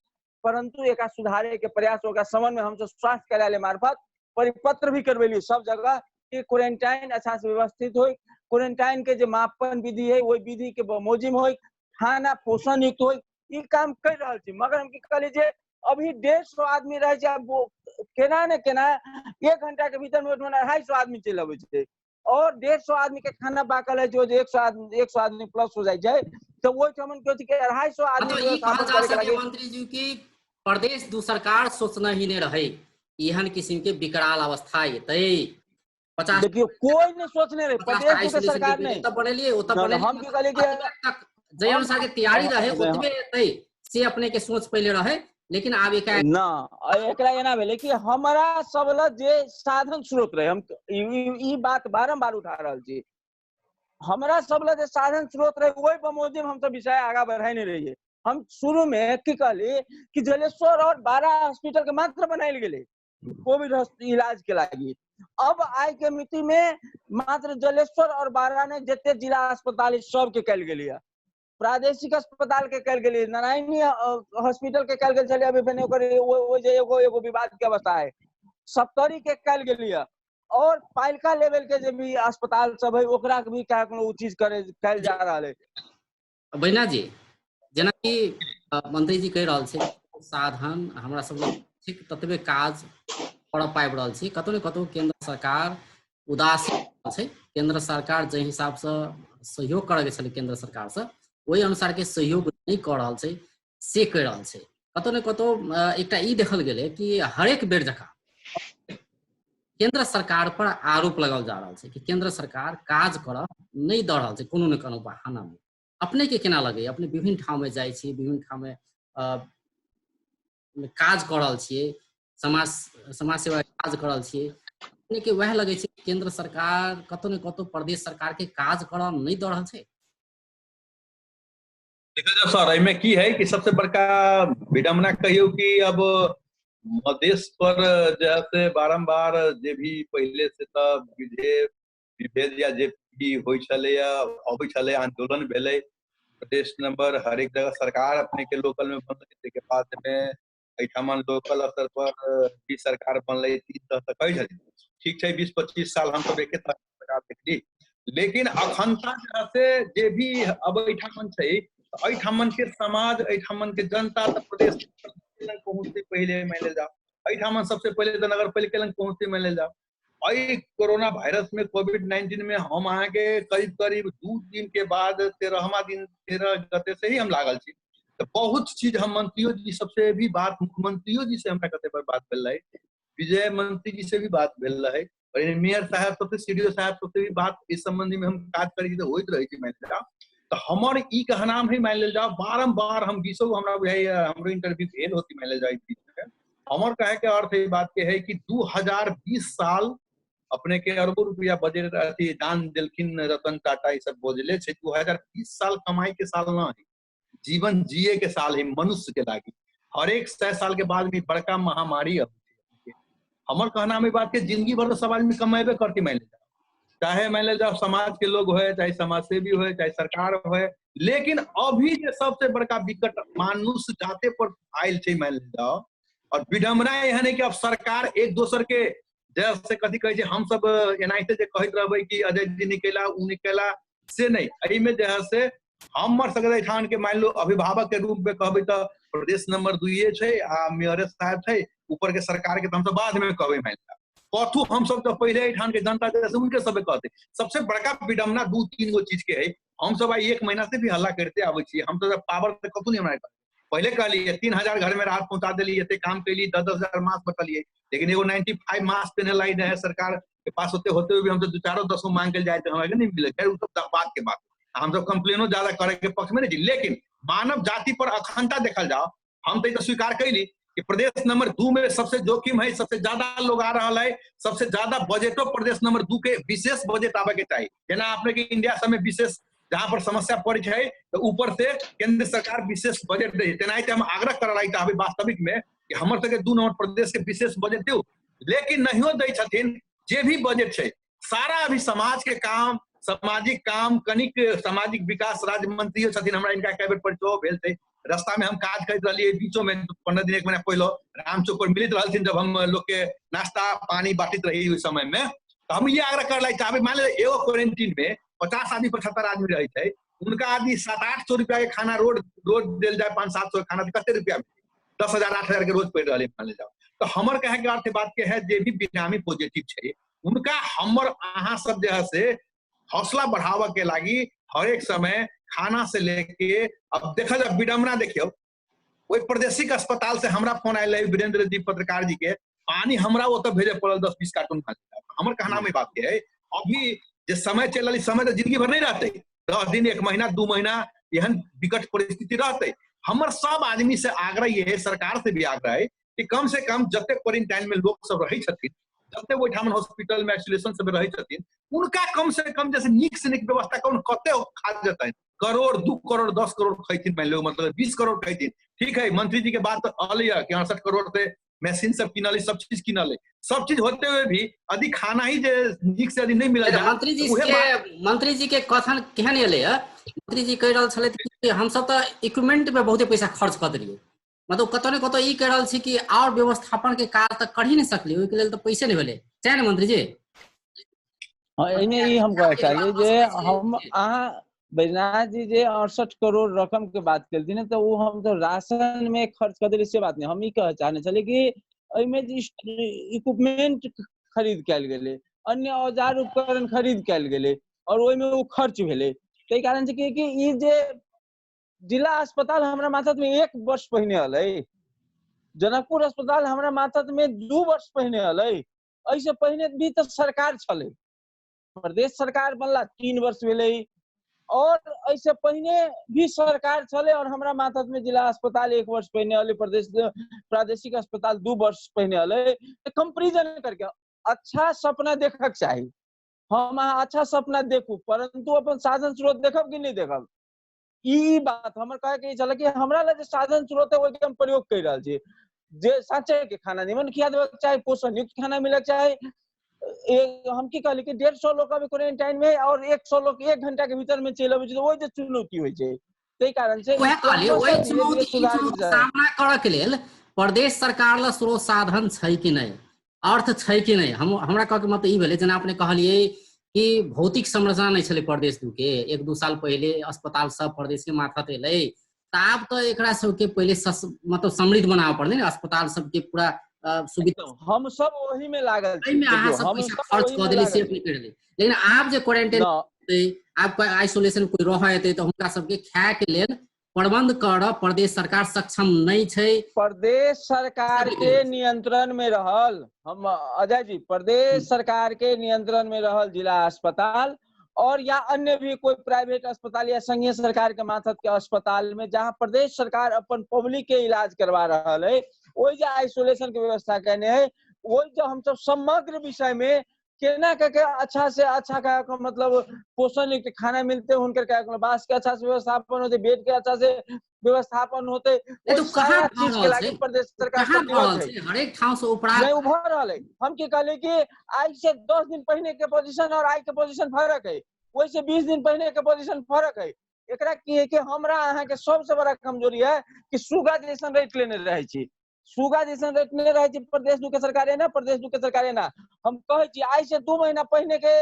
परंतु एकरा सुधारे के प्रयास ओकरा समन्वय हमसब स्वास्थ्य कार्यालय मार्फत परिपत्र भी करबेलियै सब जगह कि क्वारेंटाइन अच्छा से व्यवस्थित होय, क्वारेंटाइन के जे मापन विधि है ओहि विधि के बमोजिम होय, खाना पोषण युक्त होय, ई काम कर रहल छी। मगर हम की कहली जे अभी 150 आदमी रहे छै, आब केना ने केना 1 घंटा के भीतर में ओहिठमा 250 आदमी चलि अबै छै और 150 आदमी के खाना बाकल है, जो 100 आदमी प्लस हो जाइ छै, तो ओहिठाम की होइ छै कि 250 आदमी तो ई कहल व्यवस्थापन जा करे के सके लागी। मंत्री जी की प्रदेश दू सरकार सोचना ही नहीं रहे एहन किस्म के विकराल अवस्था एतै। 50 देखियो कोई नहीं सोचने रहे, 50 प्रदेश दू के आइसोलेशन सरकार के नहीं। तब बनेलिए, ओ तब ना, ना, बनेलिए, हम की कहलिए कि तक जे अनुसार के तैयारी रहे ओतबे एतै से अपने के सोच पहले रहे, लेकिन आब एका ना, एकरा एना भेलै कि हमरा सब लग जे साधन स्रोत रहे, हम ई बात बारम्बार उठा रहल छी, हमरा सब लग जे साधन स्रोत रहे ओहि बमोजिम हम सब विषय आगा बढ़ाने रहिए। हम शुरू में की कहली कि जलेश्वर और 12 हॉस्पिटल के मात्र बनायल गेलै कोविड इलाज के लागी। अब आइ के मिति में मात्र जलेश्वर और 12 ने जते जिला अस्पताल सबके कयल गेलै, प्रादेशिक अस्पताल के कयल गेलै, नारायणी हॉस्पिटल के कयल गेल छलै, अभी भने ओकर ओ जे एगो एगो विवाद के अवस्था है, सप्तरी के कयल गेलै और पालिका लेवल के जे भी अस्पताल सब है ओकरा के भी कोनो उ चीज करे कयल जा रहल है। बैना जी, जेनाकि मंत्री जी कहि रहल छै साधन हमरा सब लग ठीक ततबे काज कर पाबि रहल छी, कतौ ने कतौ केंद्र सरकार उदासीन छै। केंद्र सरकार जाहि हिसाबसँ सहयोग करैके छलै केंद्र सरकारसँ ओहि अनुसार के सहयोग नहि कऽ रहल छै से कहि रहल छै। कतौ ने कतौ एकटा ई देखल गेलै कि हरेक बेर जकाँ केंद्र सरकार पर आरोप लगाओल जा रहल छै कि केंद्र सरकार काज करऽ नहि दऽ रहल छै कोनो ने कोनो बहाना मे। अपने के केना लगैया? अपने विभिन्न ठाम में जाइ छी, विभिन्न ठाम में काज कऽ रहल छियै, समाज सेवा काज कऽ रहल छियै, अपने के वएह लगै छै केंद्र सरकार कतौ ने कतौ प्रदेश सरकार के काज करऽ नहि दऽ रहल छै? देखल जाओ सर, एहिमे की है कि सबसे बड़का विडम्बना कहियौ कि अब मधेश पर जे है से बारम्बार जे भी पहले से तऽ विभेद या जे भी होइ छलैया अबै छलै, आंदोलन भेलै, प्रदेश नंबर हरेक जगह सरकार अपने के लोकल में बनलै, ताहिके बाद में एहिठाम लोकल स्तर पर भी सरकार बनलै, 3 तरह से कहै छलै ठीक छै, 20-25 साल हमसब एके तरह सरकार देखली, लेकिन अखन तक जे है से जे भी अब एहिठाम छै एहिठाम के समाज एहिठाम के जनता तऽ प्रदेश लग पहुँचतै पहिले मानि लेल जाओ, एहिठाम सबसे पहिले तऽ नगर पालिका लग पहुँचतै मानि लेल जाओ। एहि कोरोना वायरस में कोविड-19 में हम अहाँके करीब करीब 2 दिन के बाद 13वां दिन 13 गते से ही हम लागल छी, तऽ बहुत चीज हम मंत्रियो जी सबसे भी बात, मुख्यमंत्रियो जी से हमरा कते बार बात भेल रहे, विजय मंत्री जी से भी बात भेल रहे, और मेयर साहब सबसे, सी डी ओ साहब सबसे भी बात इस संबंधी में हम काज करै छी तऽ होइत रहै छै मानि लेल जाओ। तऽ हमर ई कहनाम है मानि लेल जाओ, बारम्बार हम बीसो हमरा बुझाइया हमरो इंटरव्यू भेल होती मानि लेल जाओ बीच में। हमर कहे के अर्थ ई बात के है कि 2020 साल अपने के अरबों रुपया बजट अथी दान देलखिन रतन टाटा, ई सब बोझले छै। 2020 साल कमाई के साल न है, जीवन जिए के साल है मनुष्य के लागी। हरेक 100 साल के बाद में बड़का महामारी अबै छै। हमर कहना में बात के जिंदगी भर तो सब आदमी कमेबे करती मान लेल जाओ, चाहे मान लेल जाओ समाज के लोग होए, चाहे समाज सेवी होए, चाहे सरकार होए, लेकिन अभी जे सबसे बड़का विकट मानुष जाते पर आयल छै मान लेल जाओ। और विडम्बना एहन है कि अब सरकार एक दोसर के जैसे कथी कहै छै, हम सब एनाहिते जे कहैत रहबै कि अजय जी निकला उ निकला, से नहीं। एहिमे जे है से हमर सबके एहिठाम के मान लो अभिभावक के रूप में कहबै तऽ प्रदेश नंबर 2 छै आ मेयरे साहब छै, ऊपर के सरकार के तऽ हमसब बाद में कहबै। मान लो कथू हमसब तऽ पहिले एहिठाम के जनता जे उनके सबके कहते। सबसे बड़का विडम्बना 2-3 गो चीज के है। हमसब आइ 1 महीना से भी हल्ला करते आबै छी, हमसब पावर तऽ कथू नहीं हमरा पहले कहलिए 3000 घर में राहत पहुंचा दिलिए, एते काम कैलिए, 10-10 हजार मास्क बटलिए, लेकिन एगो 95 मास्क पहने लाई रहे सरकार के पास होते होते हुए भी हमसब 2-4-10 मांग के जाए तो हमरा के नहीं मिले। खैर उ सब बात के बात, हमसब कंप्लेनो ज्यादा करे के पक्ष में नहीं छी, लेकिन मानव जाति पर अखंडता देखल जाओ। हम तो स्वीकार कैली कि प्रदेश नंबर 2 में सबसे जोखिम है, सबसे ज्यादा लोग आ रहा है, सबसे ज्यादा बजटो प्रदेश नंबर 2 के विशेष बजट आवे के चाहिए। जेना अपने के इंडिया सब में विशेष जहां पर समस्या पड़ी है तो ऊपर से केंद्र सरकार विशेष बजट दे, तेनाहिते हम आग्रह कर रही चाहबे वास्तविक में कि हमर सबके 2 नंबर प्रदेश के विशेष बजट दियौ, लेकिन नहियो दै छथिन। जे भी बजट छै सारा अभी समाज के काम, सामाजिक काम, कनिक सामाजिक विकास राज्य मंत्री छथिन, हमरा इनका कई बेर परिचय भेल छै, रास्ता में हम काज करैत रहलियै, बीचो में 15 दिन 1 महीना पहले रामचौक पर मिलैत रहलथिन जब हम लोग के नाश्ता पानी बांटित रही ओहि समय में। तो हम ये आग्रह कर रहे चाहबे, मान लिअ एगो क्वारेंटीन में 50 आदमी 75 आदमी रहे थे, उनका आदमी 700-800 रुपया के खाना रोज रोज दिल जाए, 500-700 खाना तो कते रुपया, 10,000-8,000 के रोज पड़ रहा है मान ले जाओ। तो हमर कहे के अर्थ बात के है जे भी बिनामी पॉजिटिव छै उनका हमर अहाँ सब जे है से हौसला बढ़ावे के लागी हर एक समय खाना से लेके अब देखा जाए विडम्बना देखियो, ओहि प्रादेशिक अस्पताल से हमरा फोन आयल रहे वीरेंद्र जी पत्रकार जी के, पानी हमरा ओतऽ भेजे पड़ल 10-20 कार्टून खाना। हमर कहना में बात के है अभी जे समय चल रही समय तो जिंदगी भर नहीं रहते, 10 दिन 1 महीना 2 महीना एहन विकट परिस्थिति रहते। हमर सब आदमी से आग्रह ये है, सरकार से भी आग्रह है कि कम से कम जते क्वारेंटाइन में लोग सब रहे छथिन, जते ओहिठाम हॉस्पिटल में आइसोलेशन सब रहे छथिन, उनका कम से कम जैसे नीक से नीक व्यवस्था कौन कते खा जेतनि, करोड़ 2 करोड़ 10 करोड़ खैथिन, मान लो मतलब 20 करोड़ खैथिन, ठीक है मंत्री जी के बात अलग है कि 68 करोड़ से मशीन सब किनल, सब चीज किनल, सब चीज होते हुए भी यदि खाना ही जे नीक से यदि नहीं मिलल जाए, मंत्री जी के कथन केहन एलै है, मंत्री जी कहि रहल छलथि कि हम सब तऽ इक्विपमेंट पे बहुते पैसा खर्च कऽ देलियै, मतलब कतौ ने कतौ ई कहि रहल छी कि और व्यवस्थापन के काज तऽ कर ही नहीं सकलियै, ओहिके लेल तऽ पैसे नहि भेलै, सएह ने मंत्री जी? हाँ, एहिमे ई हम कहऽ चाहलियै जे हम अहाँ बैजनाथ जी जे 68 करोड़ रकम के बात केलथिन तऽ ओ हम तऽ राशन में खर्च कऽ देलियै से बात नहि, हम ई कहऽ चाहने छलियै कि एहिमे जे इक्विपमेंट खरीद कयल गेलै, अन्य औजार उपकरण खरीद कयल गेलै और ओहिमे ओ खर्च भेलै, ताहि कारण छै कि ई जे जिला अस्पताल हमरा माथत में 1 वर्ष पहिने अलै, जनकपुर अस्पताल हमरा माथत में 2 वर्ष पहिने अलै, एहिसँ पहिने भी तऽ सरकार छलै, प्रदेश सरकार बनला 3 वर्ष भेलै और एहिसँ पहिने भी सरकार छलै और हमरा माथत में जिला अस्पताल 1 वर्ष पहिने अलै, प्रदेश प्रादेशिक अस्पताल 2 वर्ष पहिने अलै। तऽ कंपेरिजन करके अच्छा सपना देखक चाही, हम अहाँ अच्छा सपना देखू परंतु अपन साधन स्रोत देखब कि नहि देखब, ई बात हमर कहे के छलै कि हमरा लग जे साधन स्रोत है ओहिके हम प्रयोग कर रहल छी, जे साँचे के खाना निमन खिया देबक चाही, पोषण युक्त खाना मिलक चाही। हम की कहली कि 150 लोग अभी क्वारेंटाइन में और 100 लोग 1 घंटा के भीतर में चलि अबै छै, ओहि जे चुनौती होइ छै ताहि कारण से वएह कहलियै, ओहि चुनौती सामना करऽ के लेल प्रदेश सरकार लग स्रोत साधन छै कि नहि, अर्थ छै कि नहि। हमरा कहके मतलब ई भेलै जेना अपने कहलियै कि भौतिक संरचना नहि छलै प्रदेश 2 के, 1-2 साल पहिले अस्पताल सब प्रदेश के माथत एलै, तऽ आब तऽ एकरा सबके पहिले मतलब समृद्ध बनाबऽ पड़लै ने, अस्पताल सबके पूरा सुविधा। हम सब ओही में लागल छी, एहिमे अहाँ सब पैसा खर्च कऽ देलियै से अपने करि देलियै, लेकिन आब जे क्वारेंटाइन आब आइसोलेशन कोइ रहऽ एतै तऽ हुनका सबके खाय के लेल प्रबंध करऽ प्रदेश सरकार सक्षम नहि छै। प्रदेश सरकार के नियंत्रण में रहल, हम अजय जी प्रदेश सरकार के नियंत्रण में रहल जिला अस्पताल और या अन्य भी कोई प्राइवेट अस्पताल या संघीय सरकार के माथत के अस्पताल में जहां प्रदेश सरकार अपन पब्लिक के इलाज करवा रहा है, ओहि जे आइसोलेशन के व्यवस्था केने है, ओहि जो हम सब समग्र विषय में केना के अच्छा से अच्छा का मतलब पोषण युक्त खाना मिलते, हुनकर का बास के अच्छा से व्यवस्थापन होते, बेड के अच्छा से व्यवस्थापन होते, तो सारा चीज के लागी प्रदेश सरकार हरेक ठाव से उपरा नहीं उभर रहल है। हम की कहले कि आज से 10 दिन पहले के पोजीशन और आज के पोजीशन फर्क है, ओहि से 20 दिन पहले के पोजीशन फर्क है। एकरा की है कि हमरा अहाँ के सबसे बड़ा कमजोरी है कि सुगा जैसन रेट लेने रहे छी, सुगा जैसन रेट नहीं रहे छी प्रदेश 2 के सरकार है ना, प्रदेश 2 के सरकार है ना। हम कहै छी आइ से 2 महीना पहिने के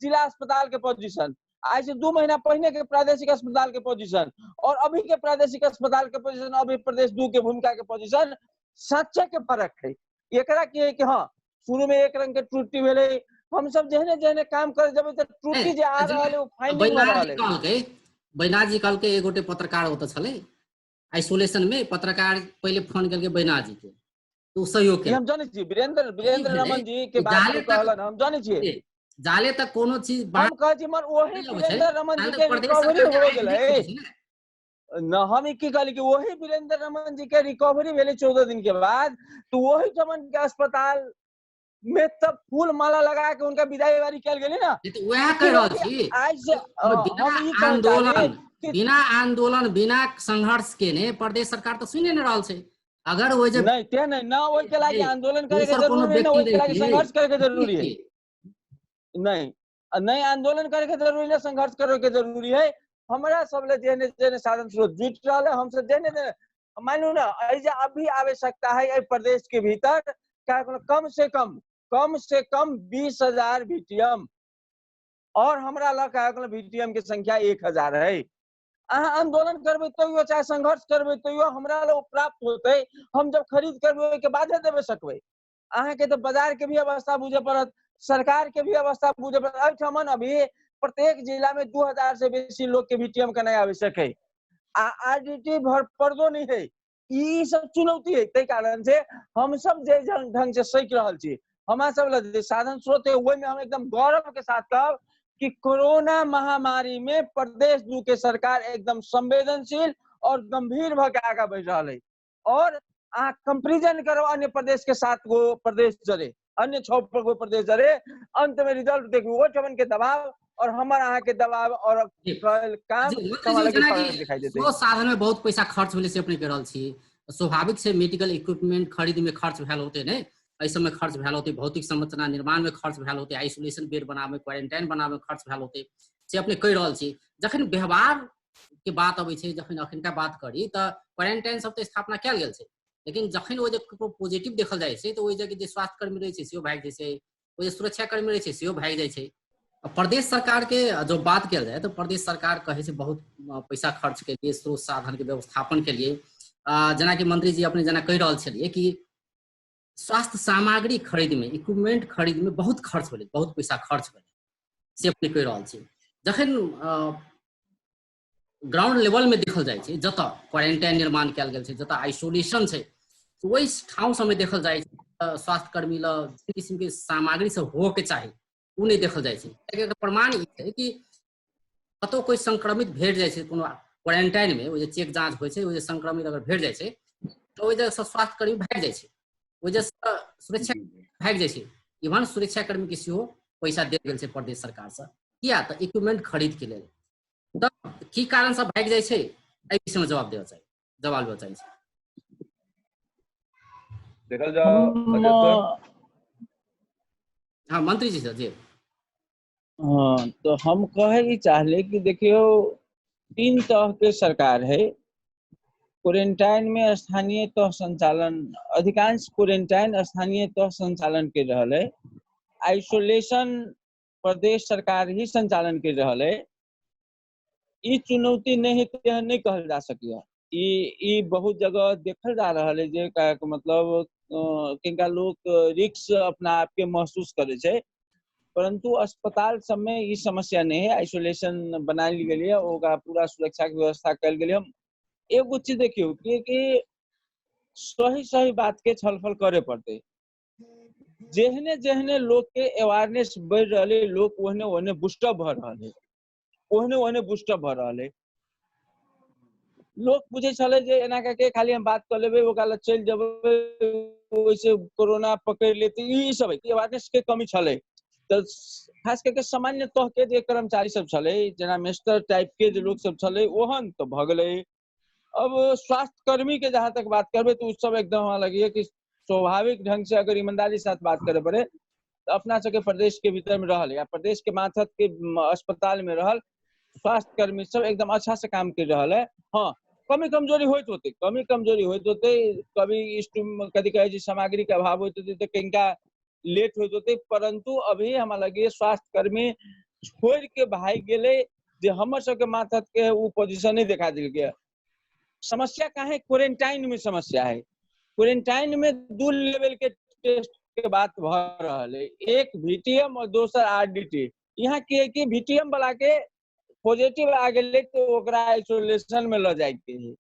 जिला अस्पताल के पोजीशन आइ से 2 महीना पहिने के प्रादेशिक अस्पताल के पोजीशन और अभी के प्रादेशिक अस्पताल के पोजीशन, अभी प्रदेश 2 के भूमिका के पोजीशन सच्चे के फर्क है। एकरा की है कि हाँ शुरू में एक रंग के त्रुटि भेलै, हम सब जेहने जेहने काम करे जबै त त्रुटि जे आ रहल है ओ फाइंडिंग में रहल है। बैनाथ जी कहलकै, एक गोटे पत्रकार ओतऽ छलै आइसोलेशन में, पत्रकार पहिले फोन केलकै बैनाथ जी के, तो सहयोग केलकै। हम जानै छी वीरेंद्र रमन जी के बात कहलन, हम जानै छी जाले तक कोनो चीज हम कहै छी मर ओही वीरेंद्र रमन जी के रिकवरी हो गेलै न। हम की कहली कि वही वीरेंद्र रमन जी के रिकवरी भेलै 14 दिन के बाद, तो वही रमन के अस्पताल में तब फूल माला लगा के उनका विदाई वारी कयल गेलै ना। तो वएह कह रहल छी आज से हम ई आंदोलन बिना आंदोलन बिना संघर्ष के ने प्रदेश सरकार तो सुने न रहल छै। अगर ओइ जे नहीं ते नहीं ना ओइ के लागि आंदोलन करे के जरूरी है, ना ओइ के लागि संघर्ष करे के जरूरी है, नहीं नहीं आंदोलन करे के जरूरी है, संघर्ष करे के जरूरी है। हमरा सब ले जेने जेने साधन स्रोत जुट रहल है, हम सब जेने जेने मानू ना एहि जे अभी आवश्यकता है एहि प्रदेश के भीतर कम से कम 20,000 VTM और हमरा लग VTM के संख्या 1,000 है। अहाँ आंदोलन करबै तैयो चाहे संघर्ष करबै तैयो हमरा लग प्राप्त होतै, हम जब खरीद करबै ओहिके बादे देबे सकबै। अहाँके तऽ बाजार के भी अवस्था बुझे पड़त, सरकार के भी अवस्था बुझे पड़त। एहिठामन अभी प्रत्येक जिला में 2,000 से बेसी लोग के VTM के नहीं आवश्यक है, आ RDT भर पर्दो नहीं है। ई सब चुनौती है, ताहि कारण से हम सब जे ढंग से सीख रहल छी, हमरा सब लग जे साधन स्रोत है ओहिमे हम एकदम गौरव के साथ कहब कि कोरोना महामारी में प्रदेश 2 के सरकार एकदम संवेदनशील और गंभीर भ के आगा बढ़ि रहल है। और अहाँ कंपेरिजन करो अन्य प्रदेश के 7 गो प्रदेश जरे, अन्य 6 गो प्रदेश जरे, अंत में रिजल्ट देखू ओहि के दबाव और हमर अहाँ के दबाव और काम दिखाई देते। साधन में बहुत पैसा खर्च भेलै से अपने कह रहल छी, स्वाभाविक छै मेडिकल इक्विपमेंट खरीद में खर्च भेल होते ने, एहि सब में खर्च भेल होते, भौतिक संरचना निर्माण में खर्च भेल होते, आइसोलेशन बेड बनावे, क्वारेंटाइन बनावे खर्च भेल होते, से अपने कहि रहल छी। जखन व्यवहार के बात अबै छै, जखन अखनका बात करी तऽ क्वारेंटाइन सब तऽ स्थापना कयल गेल छै, लेकिन जखन ओ जे ककरो पॉजिटिव देखल जाइ छै तऽ ओहि जगह जे स्वास्थ्यकर्मी रहै छै सेहो भागि जाइ छै, ओ जे सुरक्षाकर्मी रहै छै सेहो भागि जाइ छै। प्रदेश सरकार के जो बात कयल जाय तऽ प्रदेश सरकार कहै छै बहुत पैसा खर्च के लिए, स्रोत साधन के व्यवस्थापन के लिए, जेनाकि मंत्री जी अपने जेना कहि रहल छलियै कि स्वास्थ्य सामग्री खरीद में, इक्विपमेंट खरीद में बहुत खर्च भेलै, बहुत पैसा खर्च भेलै, से अपने कहि रहल छी। जखन ग्राउंड लेवल में देखल जाइ छै, जतऽ क्वारेंटाइन निर्माण कयल गेल छै, जतऽ आइसोलेशन छै, ओहि ठाउँ सबमे देखल जाइ छै स्वास्थ्यकर्मी लग जे किसिम के सामग्री सब होके के चाही ओ नहि देखल जाइ छै। एकर प्रमाण ई छै कि कतौ कोइ संक्रमित भेट जाइ छै कोनो क्वारेंटाइन में, ओ जे चेक जाँच होइ छै, ओ जे संक्रमित अगर भेट जाइ छै तऽ ओहि जगहसँ स्वास्थ्यकर्मी भागि जाइ छै, ओहि जगहसँ सुरक्षा भागि जाइ छै। इवन सुरक्षाकर्मी के सेहो पैसा देल गेल छै प्रदेश सरकारसँ, किया तऽ इक्विपमेंट खरीद के लेल। तऽ की कारण सब भागि जाइ छै एहि विषय में जवाब देबऽ चाही, जवाब लेबऽ चाही। देखल जाओ। हाँ मंत्री जी सर जी। हाँ तो हम कहे चाहले कि देखियो 3 तरह के सरकार है। क्वारेंटाइन में स्थानीय तह संचालन, अधिकांश क्वारेंटाइन स्थानीय तह संचालन के रहल है, आइसोलेशन प्रदेश सरकार ही संचालन के रहल है। ई चुनौती नहीं है नहीं कहल जा सकिया, ई बहुत जगह देखल जा रहा है जे का मतलब किनका लोग रिक्स अपना आप के महसूस करे छै, परंतु अस्पताल सब में ई समस्या नहीं है। आइसोलेशन बनायल गेल है, ओकरा पूरा सुरक्षा के व्यवस्था कयल गेल है। एगो चीज देखियो कि सही सही बात के छलफल करे पड़ते, जेहने जेहने लोग के अवेयरनेस बढ़ रहा है, लोग ओहने ओहने बूस्टअप भ रहल है, ओहने ओहने बूस्टअप भ रहल है। लोग बुझे छले जे एना के खाली हम बात कर लेबै ओकरा लग चलि जेबै ओइसे कोरोना पकड़ लेते, ई सब अवेयरनेस के कमी छले। तऽ खास करके सामान्य तह के जे कर्मचारी सब छले, जेना मेस्टर टाइप के जे लोग सब छले ओहन तऽ भऽ गेलै। अब स्वास्थ्यकर्मी के जहाँ तक बात करबै तऽ ओ सब एकदम हमरा लगैया कि स्वाभाविक ढंग से अगर ईमानदारी साथ बात करे पड़े तऽ अपना सबके प्रदेश के भीतर में रहल या प्रदेश के माथत के अस्पताल में रहल स्वास्थ्यकर्मी सब एकदम अच्छा से काम कर रहल है। हाँ कमी कमजोरी होइत होते, कमी कमजोरी होइत होते, कभी कभी कहै छै सामग्री के अभाव होइत होते तऽ कनिका लेट होइत होते, परंतु अभी हमरा लगैया स्वास्थ्यकर्मी छोड़ के भागि गेलै जे हमर सबके माथत के ओ पोजीशन नहीं देखा देलकै। समस्या कहाँ है? क्वारंटाइन में समस्या है। क्वारंटाइन में 2 लेवल के टेस्ट के बात भ रहल है, एक वीटीएम और दोसर आरडीटी। यहाँ की है कि वीटीएम वाला के पॉजिटिव आ गेलै तो ओकरा आइसोलेशन में ल जाय के है।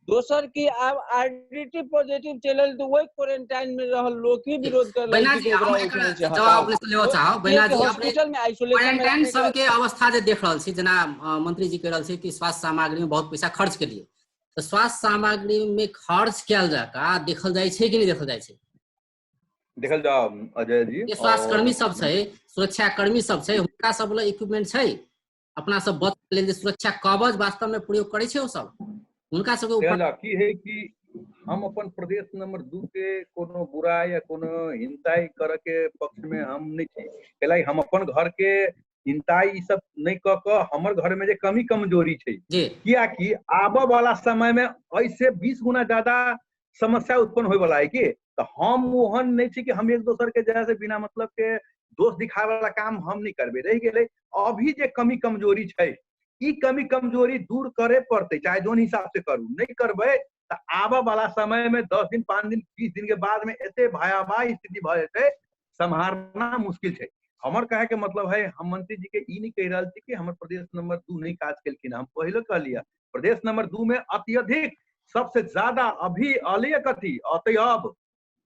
दोसर की आब आरडीटी पॉजिटिव चलल तो वही क्वारंटाइन में रहल लोग ही विरोध कर हॉस्पिटल में आइसोलेशन क्वारंटाइन सबके अवस्था जे देख रहल छी, जेना मंत्री जी कह रहल छी कि स्वास्थ्य सामग्री में बहुत पैसा खर्च के लिए, तो स्वास्थ्य सामग्री में खर्च कयल जाका देखल जाइ छै कि नहीं देखल जाइ छै? देखल जाओ अजय जी, जे स्वास्थ्यकर्मी सब छै, सुरक्षाकर्मी सब छै, हुनका सब ल इक्विपमेंट छै अपना सब बच लेल जे सुरक्षा कवच वास्तव में प्रयोग करै छै ओ सब, हुनका सबके ऊपर की है कि हम अपन प्रदेश नंबर 2 के कोनो बुरा या कोनो हिंसाई करे के पक्ष में हम नहीं छी। कैला हम अपन घर के हिंसाई ई सब नहीं क के हमर घर में जे कमी कमजोरी छै, कियाकि आबऽ वाला समय में ऐसे 20 गुना ज्यादा समस्या उत्पन्न होय वाला है कि तो हम ओहन नहीं छी कि हम एक दोसर के जैसे बिना मतलब के दोष दिखावे वाला काम हम नहीं करबे। रह गेलै अभी जे कमी कमजोरी छै, ई कमी कमजोरी दूर करे पड़ते, चाहे जोन हिसाब से करू, नहीं करबै तो आबऽ वाला समय में 10 दिन 5 दिन 20 दिन के बाद में एते भयावह स्थिति भऽ जेतै, सम्हारना मुश्किल छै। हमर कहे के मतलब है, हम मंत्री जी के ई नहीं कहि रहल छी कि हमर प्रदेश नंबर 2 नहीं काज केलखिन। हम पहले कहलियै प्रदेश नंबर 2 में अत्यधिक सबसे ज्यादा अभी अलिय कथी अतै,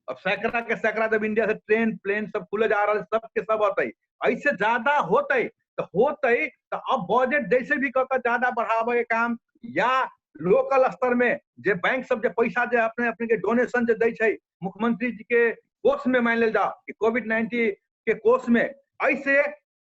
अब सैकड़ा के सैकड़ा जब इंडिया से ट्रेन प्लेन सब खुले जा रहा है, सबके सब अतै, ऐसे ज्यादा होते तो होते तो अब बजट जैसे भी कह ज्यादा बढ़ावे के काम, या लोकल स्तर में जे बैंक सब जे पैसा जे अपने अपने के डोनेशन जे दै छै मुख्यमंत्री जी के कोष में, मान लेल जाओ कि कोविड-19 के कोष में, ऐसे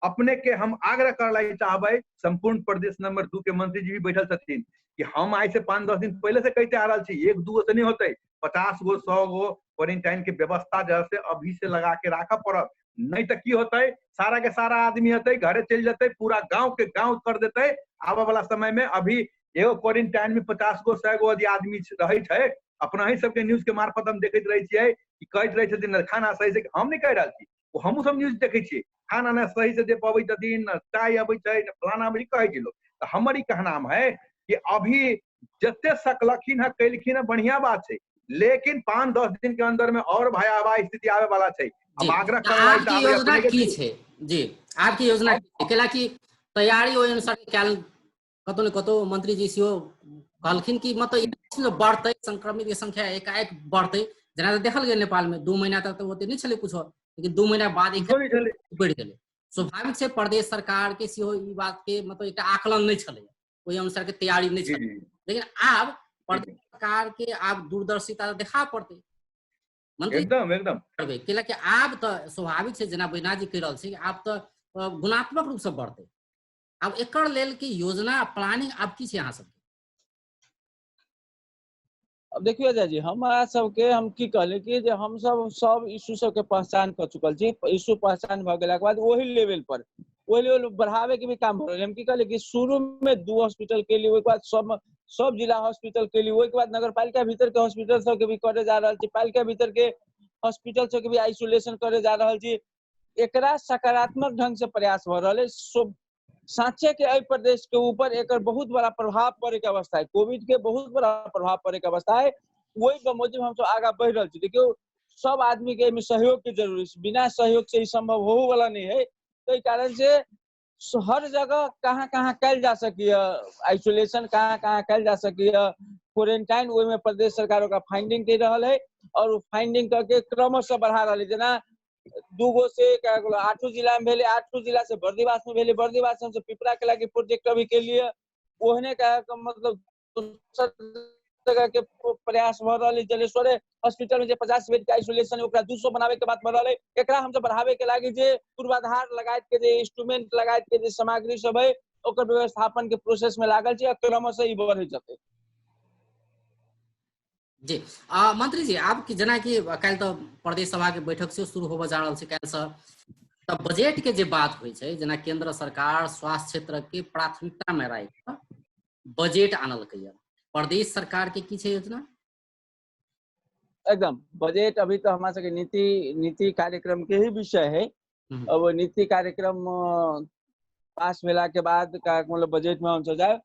अपने के हम आग्रह कर चाहबै संपूर्ण प्रदेश नंबर 2 के मंत्री जी भी बैठल छथिन कि हम आइ से 5-10 दिन पहले से कहते आ रहा छी, 1-2 गो से नहीं होते, 50 गो 100 गो क्वारंटाइन के व्यवस्था जैसे अभी से लगा के राखऽ पड़त, नहीं तो की होते सारा के सारा आदमी होते घरे चल जेतै, पूरा गांव के गांव कर देते। आबऽ वाला समय में अभी एगो क्वारंटाइन में 50 गो 100 गो यदि आदमी रहे छै, अपना ही सबके न्यूज के मार्फत हम देखैत रहै छियै कि कहैत रहै छथिन खाना सही से, हम नहीं कहि रहल छी, ओ हमहूँ सब न्यूज देखै छियै, खाना ने सही से दे पबै छथिन, न चाय अबै छै, न फलाना अबै छै, कहै छै लोग। तऽ हमर ई कहनाम है कि अभी जते सकलखिन है कैलखिन है बढ़िया बात छै, लेकिन 5-10 दिन के अंदर में और भयावह स्थिति आवे वाला छै। अब आग्रह करबै योजना की छै जी, आपकी योजना की कि तैयारी ओहि अनुसार कयल कतौ ने कतौ मंत्री जी सेहो कहलखिन कि मतलब बढ़तै संक्रमित के संख्या एकाएक बढ़तै, जेना देखल गेल नेपाल में 2 महीना तक तऽ ओते नहि छलै कुछो, लेकिन 2 महीना बाद बढ़ि गेलै। स्वाभाविक छै प्रदेश सरकार के सेहो ई बात के मतलब एकटा आकलन नहि छलै, ओहि अनुसार के तैयारी नहि छलै, लेकिन आब प्रदेश सरकार के आब दूरदर्शिता देखा पड़तै मंत्री एकदम एकदम करबै, कैलाकि आब तऽ स्वाभाविक छै जेना बैनाथ जी कहि रहल छै आब तऽ गुणात्मक रूप से बढ़तै। आब एकर लेल की योजना प्लानिंग आब की छै अहाँ सबके? अब देखियो अजय जी, हमारा सबके हम की कहले कि जे हम सब सब इशू सबके पहचान कर चुकल छी, इशू पहचान भ गेला के बाद ओही लेवल पर ओही लेवल बढ़ावे के भी काम भ रहल। हम की कहले कि शुरू में 2 हॉस्पिटल के लिए, ओहिके बाद सब सब जिला हॉस्पिटल के लिए, ओहिके बाद नगरपालिका भीतर के हॉस्पिटल सबके भी करे जा रहल छी, पालिका भीतर के हॉस्पिटल सबके भी आइसोलेशन करे जा रहल छी। एकरा सकारात्मक ढंग से प्रयास भ रहल है। साँचे के एहि प्रदेश के ऊपर एक बहुत बड़ा प्रभाव पड़े के अवस्था है, कोविड के बहुत बड़ा प्रभाव पड़े के अवस्था है, वही बमोजिब हम सब आगा बढ़ रहा छी। देखियो सब आदमी के एहिमे सहयोग के जरूरी है, बिना सहयोग से ई संभव हो वाला नहीं है। ताहि कारण से हर जगह कहाँ कहाँ कयल जा सकिए आइसोलेशन, कहाँ कहाँ कयल जा सकिए क्वारंटाइन, ओहिमे प्रदेश सरकार ओकरा फाइंडिंग कर रहल है और ओ फाइंडिंग करके क्रमशः बढ़ा रहल है। जेना 2 गो से 8 जिला में भेले, 8 जिला से बर्दिवास में भेले, बर्दिवास से पिपरा के लागे प्रोजेक्ट अभी के लिए ओहने का मतलब दोसर जगह के प्रयास भ रहल है। जलेश्वर हॉस्पिटल में जे 50 बेड के आइसोलेशन ओकरा 200 बनावे के बात भ रहल है। एकरा हम सब बढ़ावे के लागे जे पूर्वाधार लगायत के जे इंस्ट्रूमेंट लगायत के जे सामग्री सब है ओकर व्यवस्थापन के प्रोसेस में लागल छै, क्रमशः ई बढ़ जेतै। जी मंत्री जी, आप जेना कि काल्हि तऽ प्रदेश सभा के बैठक से शुरू होबऽ जा रहल छै काल्हिसँ, तऽ बजट के जे बात होइ छै, जेना केंद्र सरकार स्वास्थ्य क्षेत्र के प्राथमिकता में राखि कऽ बजट आनलकै, प्रदेश सरकार के की छै योजना? एकदम बजट अभी तो हमारा सबके नीति नीति कार्यक्रम के ही विषय है। अब नीति कार्यक्रम पास भेला के बाद का मतलब बजट में हमसब जायब।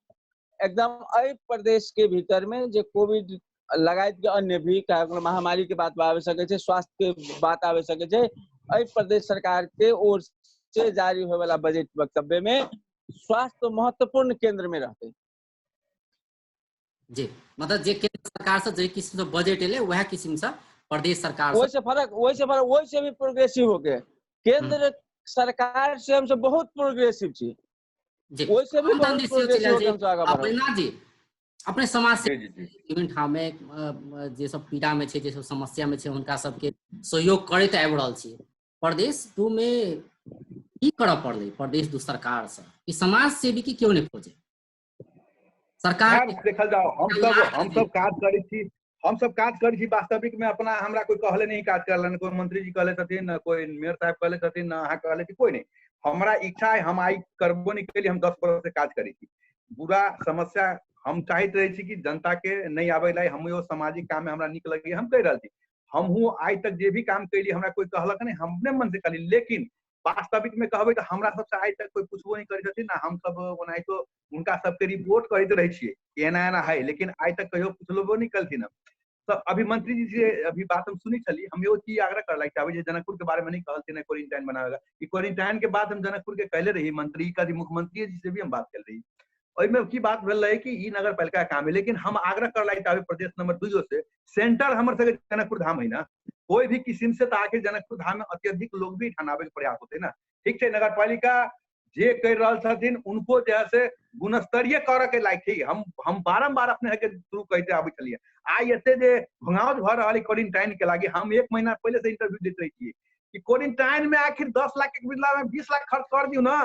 एकदम एहि प्रदेश के भीतर में जे कोविड लगायत के अन्य भी का मतलब महामारी के बात आबि सकै छै, स्वास्थ्य के बात आबि सकै छै, एहि प्रदेश सरकार के ओर से जारी होय वाला बजट वक्तव्य में स्वास्थ्य महत्वपूर्ण केंद्र में रहते। जी, मतलब जे केंद्र सरकार से जे किस्म से बजट एले वएह किस्म से प्रदेश सरकार ओहि से फरक, ओहि से फरक, ओहि से भी प्रोग्रेसिव होके केंद्र सरकार से हमसब बहुत प्रोग्रेसिव छी। जी, ओहि से भी बहुत प्रोग्रेसिव होके हमसब आगा बढ़ल। बैजनाथ जी, अपने समाज से जी जी विभिन्न ठाम में जे सब पीड़ा में छै, जे सब समस्या में छै, हुनका सबके सहयोग करैत आबि रहल छी। प्रदेश 2 में की करऽ पड़लै प्रदेश 2 सरकार से कि समाज सेवी की क्यों नहीं खोजे सरकार? देखल जाओ, हम सब काज करै छी, हम सब काज करै छी वास्तविक में। अपना हमरा कोई कहले नहीं काज करलन, कोई मंत्री जी कहले छथिन न कोई मेयर साहब कहले छथिन न अहाँ कहले छी, कोई नहीं। हमरा इच्छा है, हम आइ करबो नहीं कैली, हम 10 बरस से काज करै छी। बुरा समस्या हम चाहैत रहै छी कि जनता के नहीं आबै ला, हम सामाजिक काम में हमरा नीक लगैए, हम कहि रहल छी। हमहूँ आइ तक जे भी काम कैली हमरा कोई कहलक नहीं, हम अपने मन से कहली। लेकिन वास्तविक में कहबै तऽ हमरा सबसे आइ तक कोई पूछबो नहीं करै छथिन ना, हम सब ओनाहितो हुनका सबके रिपोर्ट करैत रहै छियै कि एना एना है, लेकिन आइ तक कहियो पुछलबो नहीं कलथिन। तऽ अभी मंत्री जी से अभी बात हम सुनी छली, हम एगो चीज आग्रह कर लायक चाहबै जे जनकपुर के बारे में नहीं कहलथिन क्वारेंटाइन बनावेगा। ई क्वारेंटाइन के बात हम जनकपुर के कहले रही मंत्री कभी मुख्यमंत्री जी से भी हम बात कर रही। ओहिमे की बात भेल रहे कि ई नगर पालिका काम है, लेकिन हम आग्रह कर लायक चाहबै प्रदेश नंबर 2 से, सेंटर हमर सबके जनकपुर धाम है ना, कोई भी किस्म से तो आखिर जनकपुर धाम में अत्यधिक लोग भी ठनाबे के प्रयास होते ना। ठीक छै, नगर पालिका जे कर रहल छथिन उनको जे है से गुणस्तरीय करऽ के लायक छै। हम बारम्बार अपने के थ्रू कहते आबै छलियै। आइ एते जे घोंघाउज भऽ रहल है क्वारेंटाइन के लागी, हम 1 महीना पहिले से इंटरव्यू दैत रहै छियै कि क्वारेंटाइन में आखिर 10 लाख के बदला में 20 लाख खर्च कर दियौ ना।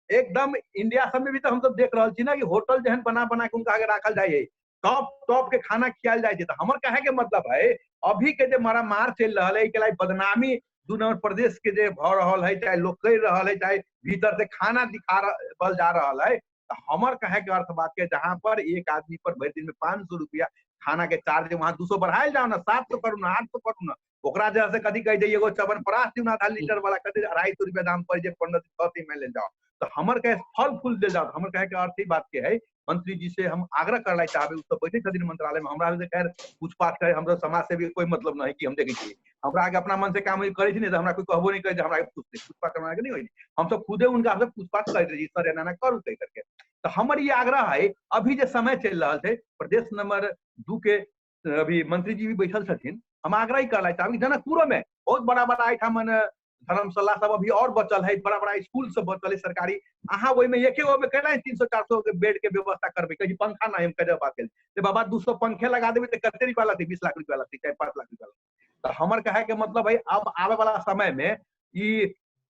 एकदम इंडिया सब में भी तो हम सब देख रहल छी ना कि होटल जेहन बना बना के उनका आगे राखल जाइ है, टॉप टॉप के खाना खियाल जाइ छै। तऽ हमर कहे के मतलब है अभी के जे मारामार चलि रहल है, एहिके लागि बदनामी 2 नंबर प्रदेश के जे भऽ रहल है, चाहे लोग कहि रहल है, चाहे भीतर से खाना दिखा रहल जा रहल है, तऽ हमर कहे के अर्थ बात के जहाँ पर एक आदमी पर भरि दिन में 500 रुपया खाना के चार्ज, वहाँ 200 बढ़ायल जाओ ना, 700 करू ना, 800 करू ना, ओकरा जे से कथी कहै छै एगो च्यवनप्राश दियौ ना आधा लीटर वाला, कथी 250 रुपया दाम पड़ै छै, 15 दिन 6 दिन में ले जाओ। तऽ हमर कहे फल फूल दे जाओ। हमर कहे के अर्थ ई बात के है, मंत्री जी से हम आग्रह करला चाहबै, उ सब बैठे छथिन मंत्रालय में, हमरा से खैर पूछपाछ करे, हमरा समाज से भी कोई मतलब नहीं कि हम देखै छियै, हमरा आगे अपना मन से काम करै छी ने, तऽ हमरा कोई कहबो नहीं करै छै, हमरा पूछते पूछपाछ हमरा के नहीं होइ, हम सब खुदे उनका से पूछपाछ करैत रही, सर एना एना करू कहि करके। तऽ हमर ई आग्रह है, अभी जे समय चलि रहल छै प्रदेश नंबर 2 के अभी मंत्री जी भी बैठल छथिन, हम आग्रह ही करला चाहबै जनकपुरो में बहुत बड़ा बड़ा एहिठाम धर्मशाला सब अभी और बचल है, बड़ा बड़ा स्कूल सब बचल है सरकारी, अहाँ ओहिमे एके गो में केना 300-400 के बेड के व्यवस्था करबै, कहीं पंखा ना हम कहे बात करी बाबा 200 पंखे लगा देबै तऽ कते रुपया लगतै, 20 लाख रुपया लगतै चाहे 5 लाख रुपया लगतै। तऽ हमर कहे के मतलब है अब आबे वाला समय में ई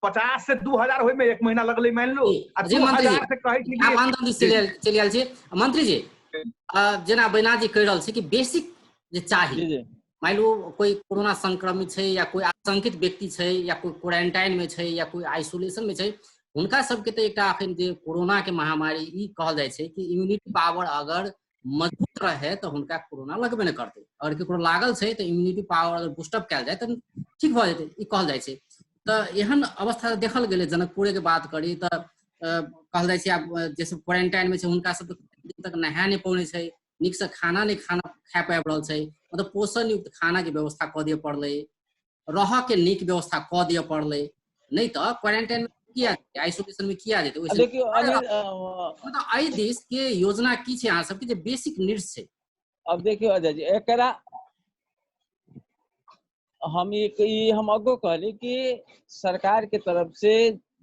50 से 2000 होय में 1 महीना लगलै मान लो, आ 2000 से कहै छी कि आंदोलन चलि आयल छी। मंत्री जी, जेना बैनाथ जी कहि रहल छी कि बेसिक जे चाही, मान लो कोई कोरोना संक्रमित छै या कोई आशंकित व्यक्ति छै या कोई क्वारेंटाइन में छै या कोई आइसोलेशन में छै, हुनका सबके तऽ एकटा अखन जे कोरोना के महामारी ई कहल जाइ छै कि इम्यूनिटी पावर अगर मजबूत रहे तऽ हुनका कोरोना लगबे नहि करतै, अगर केकरो लागल छै तऽ इम्यूनिटी पावर अगर बूस्टअप कयल जाय तऽ ठीक भऽ जेतै, ई कहल जाइ छै। तऽ एहन अवस्था देखल गेलै, जनकपुरे के बात करी तऽ कहल जाइ छै आब जे सब क्वारेंटाइन में छै हुनका सब तक नहा नहि पौने छै, नीक से खाना नहि खाना खा पाबि रहल छै, मतलब पोषण युक्त खाना के व्यवस्था कऽ दिअ पड़लै, रहऽ के नीक व्यवस्था कऽ दिअ पड़लै, नहि तऽ क्वारेंटाइन में किया जेतै, आइसोलेशन में किया जेतै। देखियौ मतलब एहि देश के योजना की छै अहाँ सबके जे बेसिक नीड्स छै? अब देखियौ अजय जी, एकरा हम एक ई हम अगो कहली कि सरकार के तरफ से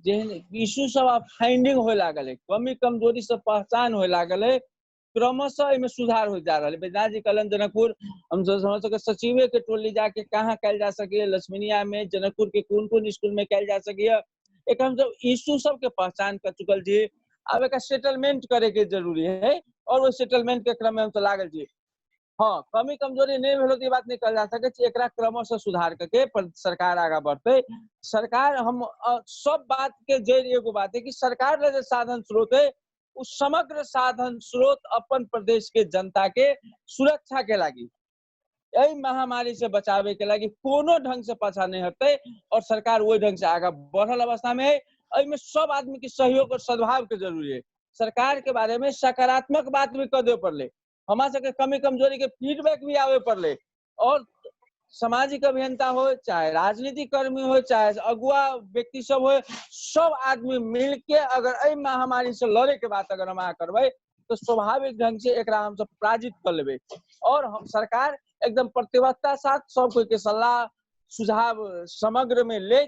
जेहन इशू सब आब फाइंडिंग होए लागल है, कमी कमजोरी सब पहचान होए लागल है, क्रमशः एहिमे सुधार हो जा रहल है। बैजनाथ जी कहलन जनकपुर हम सबके सचिवे के टोली जाके कहाँ कयल जा सकैए, लक्ष्मीनिया में जनकपुर के कोन कोन स्कूल में कयल जा सकैए, एक हम सब इशू सबके पहचान कर चुकल छी। आब एक सेटलमेंट करे के जरूरी है और वो सेटलमेंट के क्रम में हम तो लागल छी। हाँ, कमी कमजोरी नहीं भेलो तो बात नहीं कहल जा सके, एकरा क्रमशः सुधार करके पर सरकार आगा बढ़ते। सरकार हम सब बात के जड़ एगो बात है कि सरकार ले जे साधन स्रोत है उ समग्र साधन स्रोत अपन प्रदेश के जनता के सुरक्षा के लागी, एहि महामारी से बचावे के लागी कोनो ढंग से पाछा नहीं हटते और सरकार वही ढंग से आगा बढ़ल अवस्था में है। एहिमे सब आदमी के सहयोग और सद्भाव के जरूरी है। सरकार के बारे में सकारात्मक बात भी कह दे पड़ले, हमरा सबके कमी कमजोरी के फीडबैक भी आवे पड़ले, और सामाजिक अभियंता हो चाहे राजनीतिक कर्मी हो चाहे अगुआ व्यक्ति सब हो, सब आदमी मिल के अगर एहि महामारी से लड़े के बात अगर हम अहाँ करबै तो स्वाभाविक ढंग से एकरा हम सब पराजित कर लेबै। और हम सरकार एकदम प्रतिबद्धता साथ सब कोई के सलाह सुझाव समग्र में ले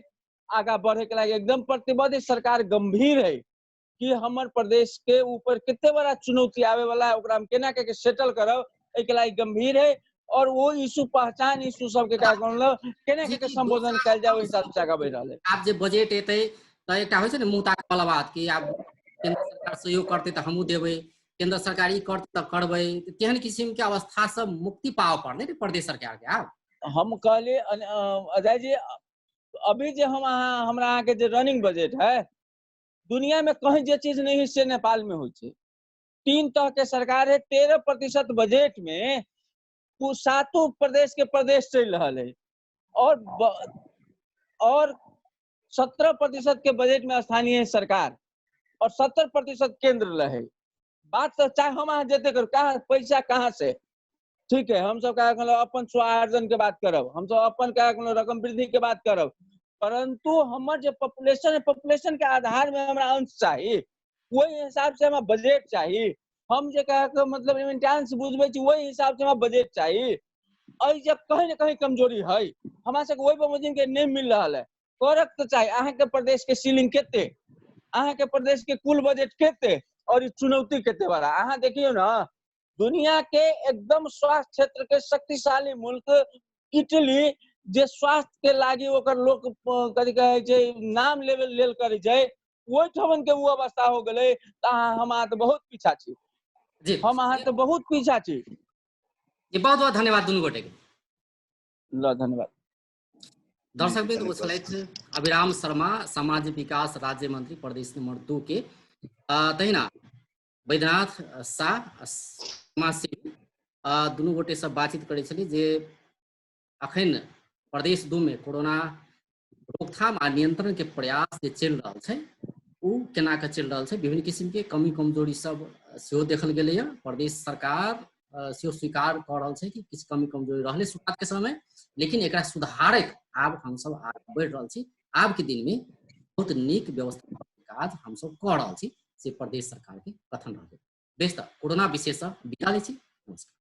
आगा बढ़े के लागि एकदम प्रतिबद्ध। सरकार गंभीर है कि हमर प्रदेश के ऊपर कितने बड़ा चुनौती आवे वाला है, ओकरा हम केना के सेटल करब, एहि के लागि गंभीर है। और वो इशू पहचान इशू सबके का कहलहुँ केना के संबोधन कयल जाए ओहि हिसाब से आगा बढ़ि रहल है। आब जे बजट एतै तऽ एकटा होइ छै ने मुँह ताकै वाला बात कि आब केंद्र सरकार सहयोग करतै तऽ हमहूँ देबै, केंद्र सरकार ई करतै तऽ करबै, तेहन किसिम के अवस्था से मुक्ति पाबऽ पड़लै ने प्रदेश सरकार के। आब हम कहलियै अजय जी, अभी जे हम अहाँ हमरा अहाँके जे रनिंग बजट है, दुनिया में कहीं जे चीज नहीं है से नेपाल में होइ छै। 3 तरह के सरकार है, 13% बजट में सातों प्रदेश के प्रदेश चल रहा है, और 17% के बजट में स्थानीय सरकार और 70% केंद्र रहे। बात तो चाहे हम अहाँ जते करू, कहाँ पैसा कहाँ से, ठीक है, हम सब क्या अपन स्वार्जन के बात करब, हम सब अपन क्या रकम वृद्धि के बात करब, परंतु हमर जे पॉपुलेशन है, पॉपुलेशन के आधार में हमरा अंश चाही, वही हिसाब से हमरा बजट चाही। हम जे कह के मतलब रिमिटेंस बुझबै छी वही हिसाब से हमरा बजट चाही। एहि जब कहीं न कहीं कमजोरी है, हमरा सबके ओहि बमोजिम के नहीं मिल रहा है। करक तो चाही, अहाँके प्रदेश के सीलिंग कते, अहाँके प्रदेश के कुल बजट कते, और ई चुनौती कते बड़ा। अहाँ देखियौ न, दुनिया के एकदम स्वास्थ्य क्षेत्र के शक्तिशाली मुल्क इटली, जे स्वास्थ्य के लागी ओकर लोक कथी कहै छै नाम लेवे लेल करै छै, ओहि ठामन के ओ अवस्था हो गेलै। तऽ अहाँ हम अहाँ तऽ बहुत पीछा छी जी, हम अहाँ तऽ बहुत पीछा छी। जी, बहुत बहुत धन्यवाद दुनू गोटे के। ल धन्यवाद। दर्शक वृन्द, ओ छलथि अभिराम शर्मा, सामाजिक विकास राज्य मंत्री प्रदेश नंबर 2 के, तहिना वैद्यनाथ शाह समाजसेवी, दुनू गोटे सब बातचीत करै छली जे अखन प्रदेश 2 में कोरोना रोकथाम आ नियंत्रण के प्रयास जे चलि रहल छै ओ केना के चलि रहल छै, विभिन्न किसिम के कमी कमजोरी सब सेहो देखल गेलैए। प्रदेश सरकार सेहो स्वीकार कऽ रहल छै कि किछु कमी कमजोरी रहलै शुरुआत के समय, लेकिन एकरा सुधारैत आब हमसब आगू बढ़ि रहल छी। आब के दिन में बहुत नीक व्यवस्था काज हमसब कऽ रहल छी, से प्रदेश सरकार के कथन रहलै। बेस, तऽ कोरोना विशेष सँ विदा लै छी। नमस्कार।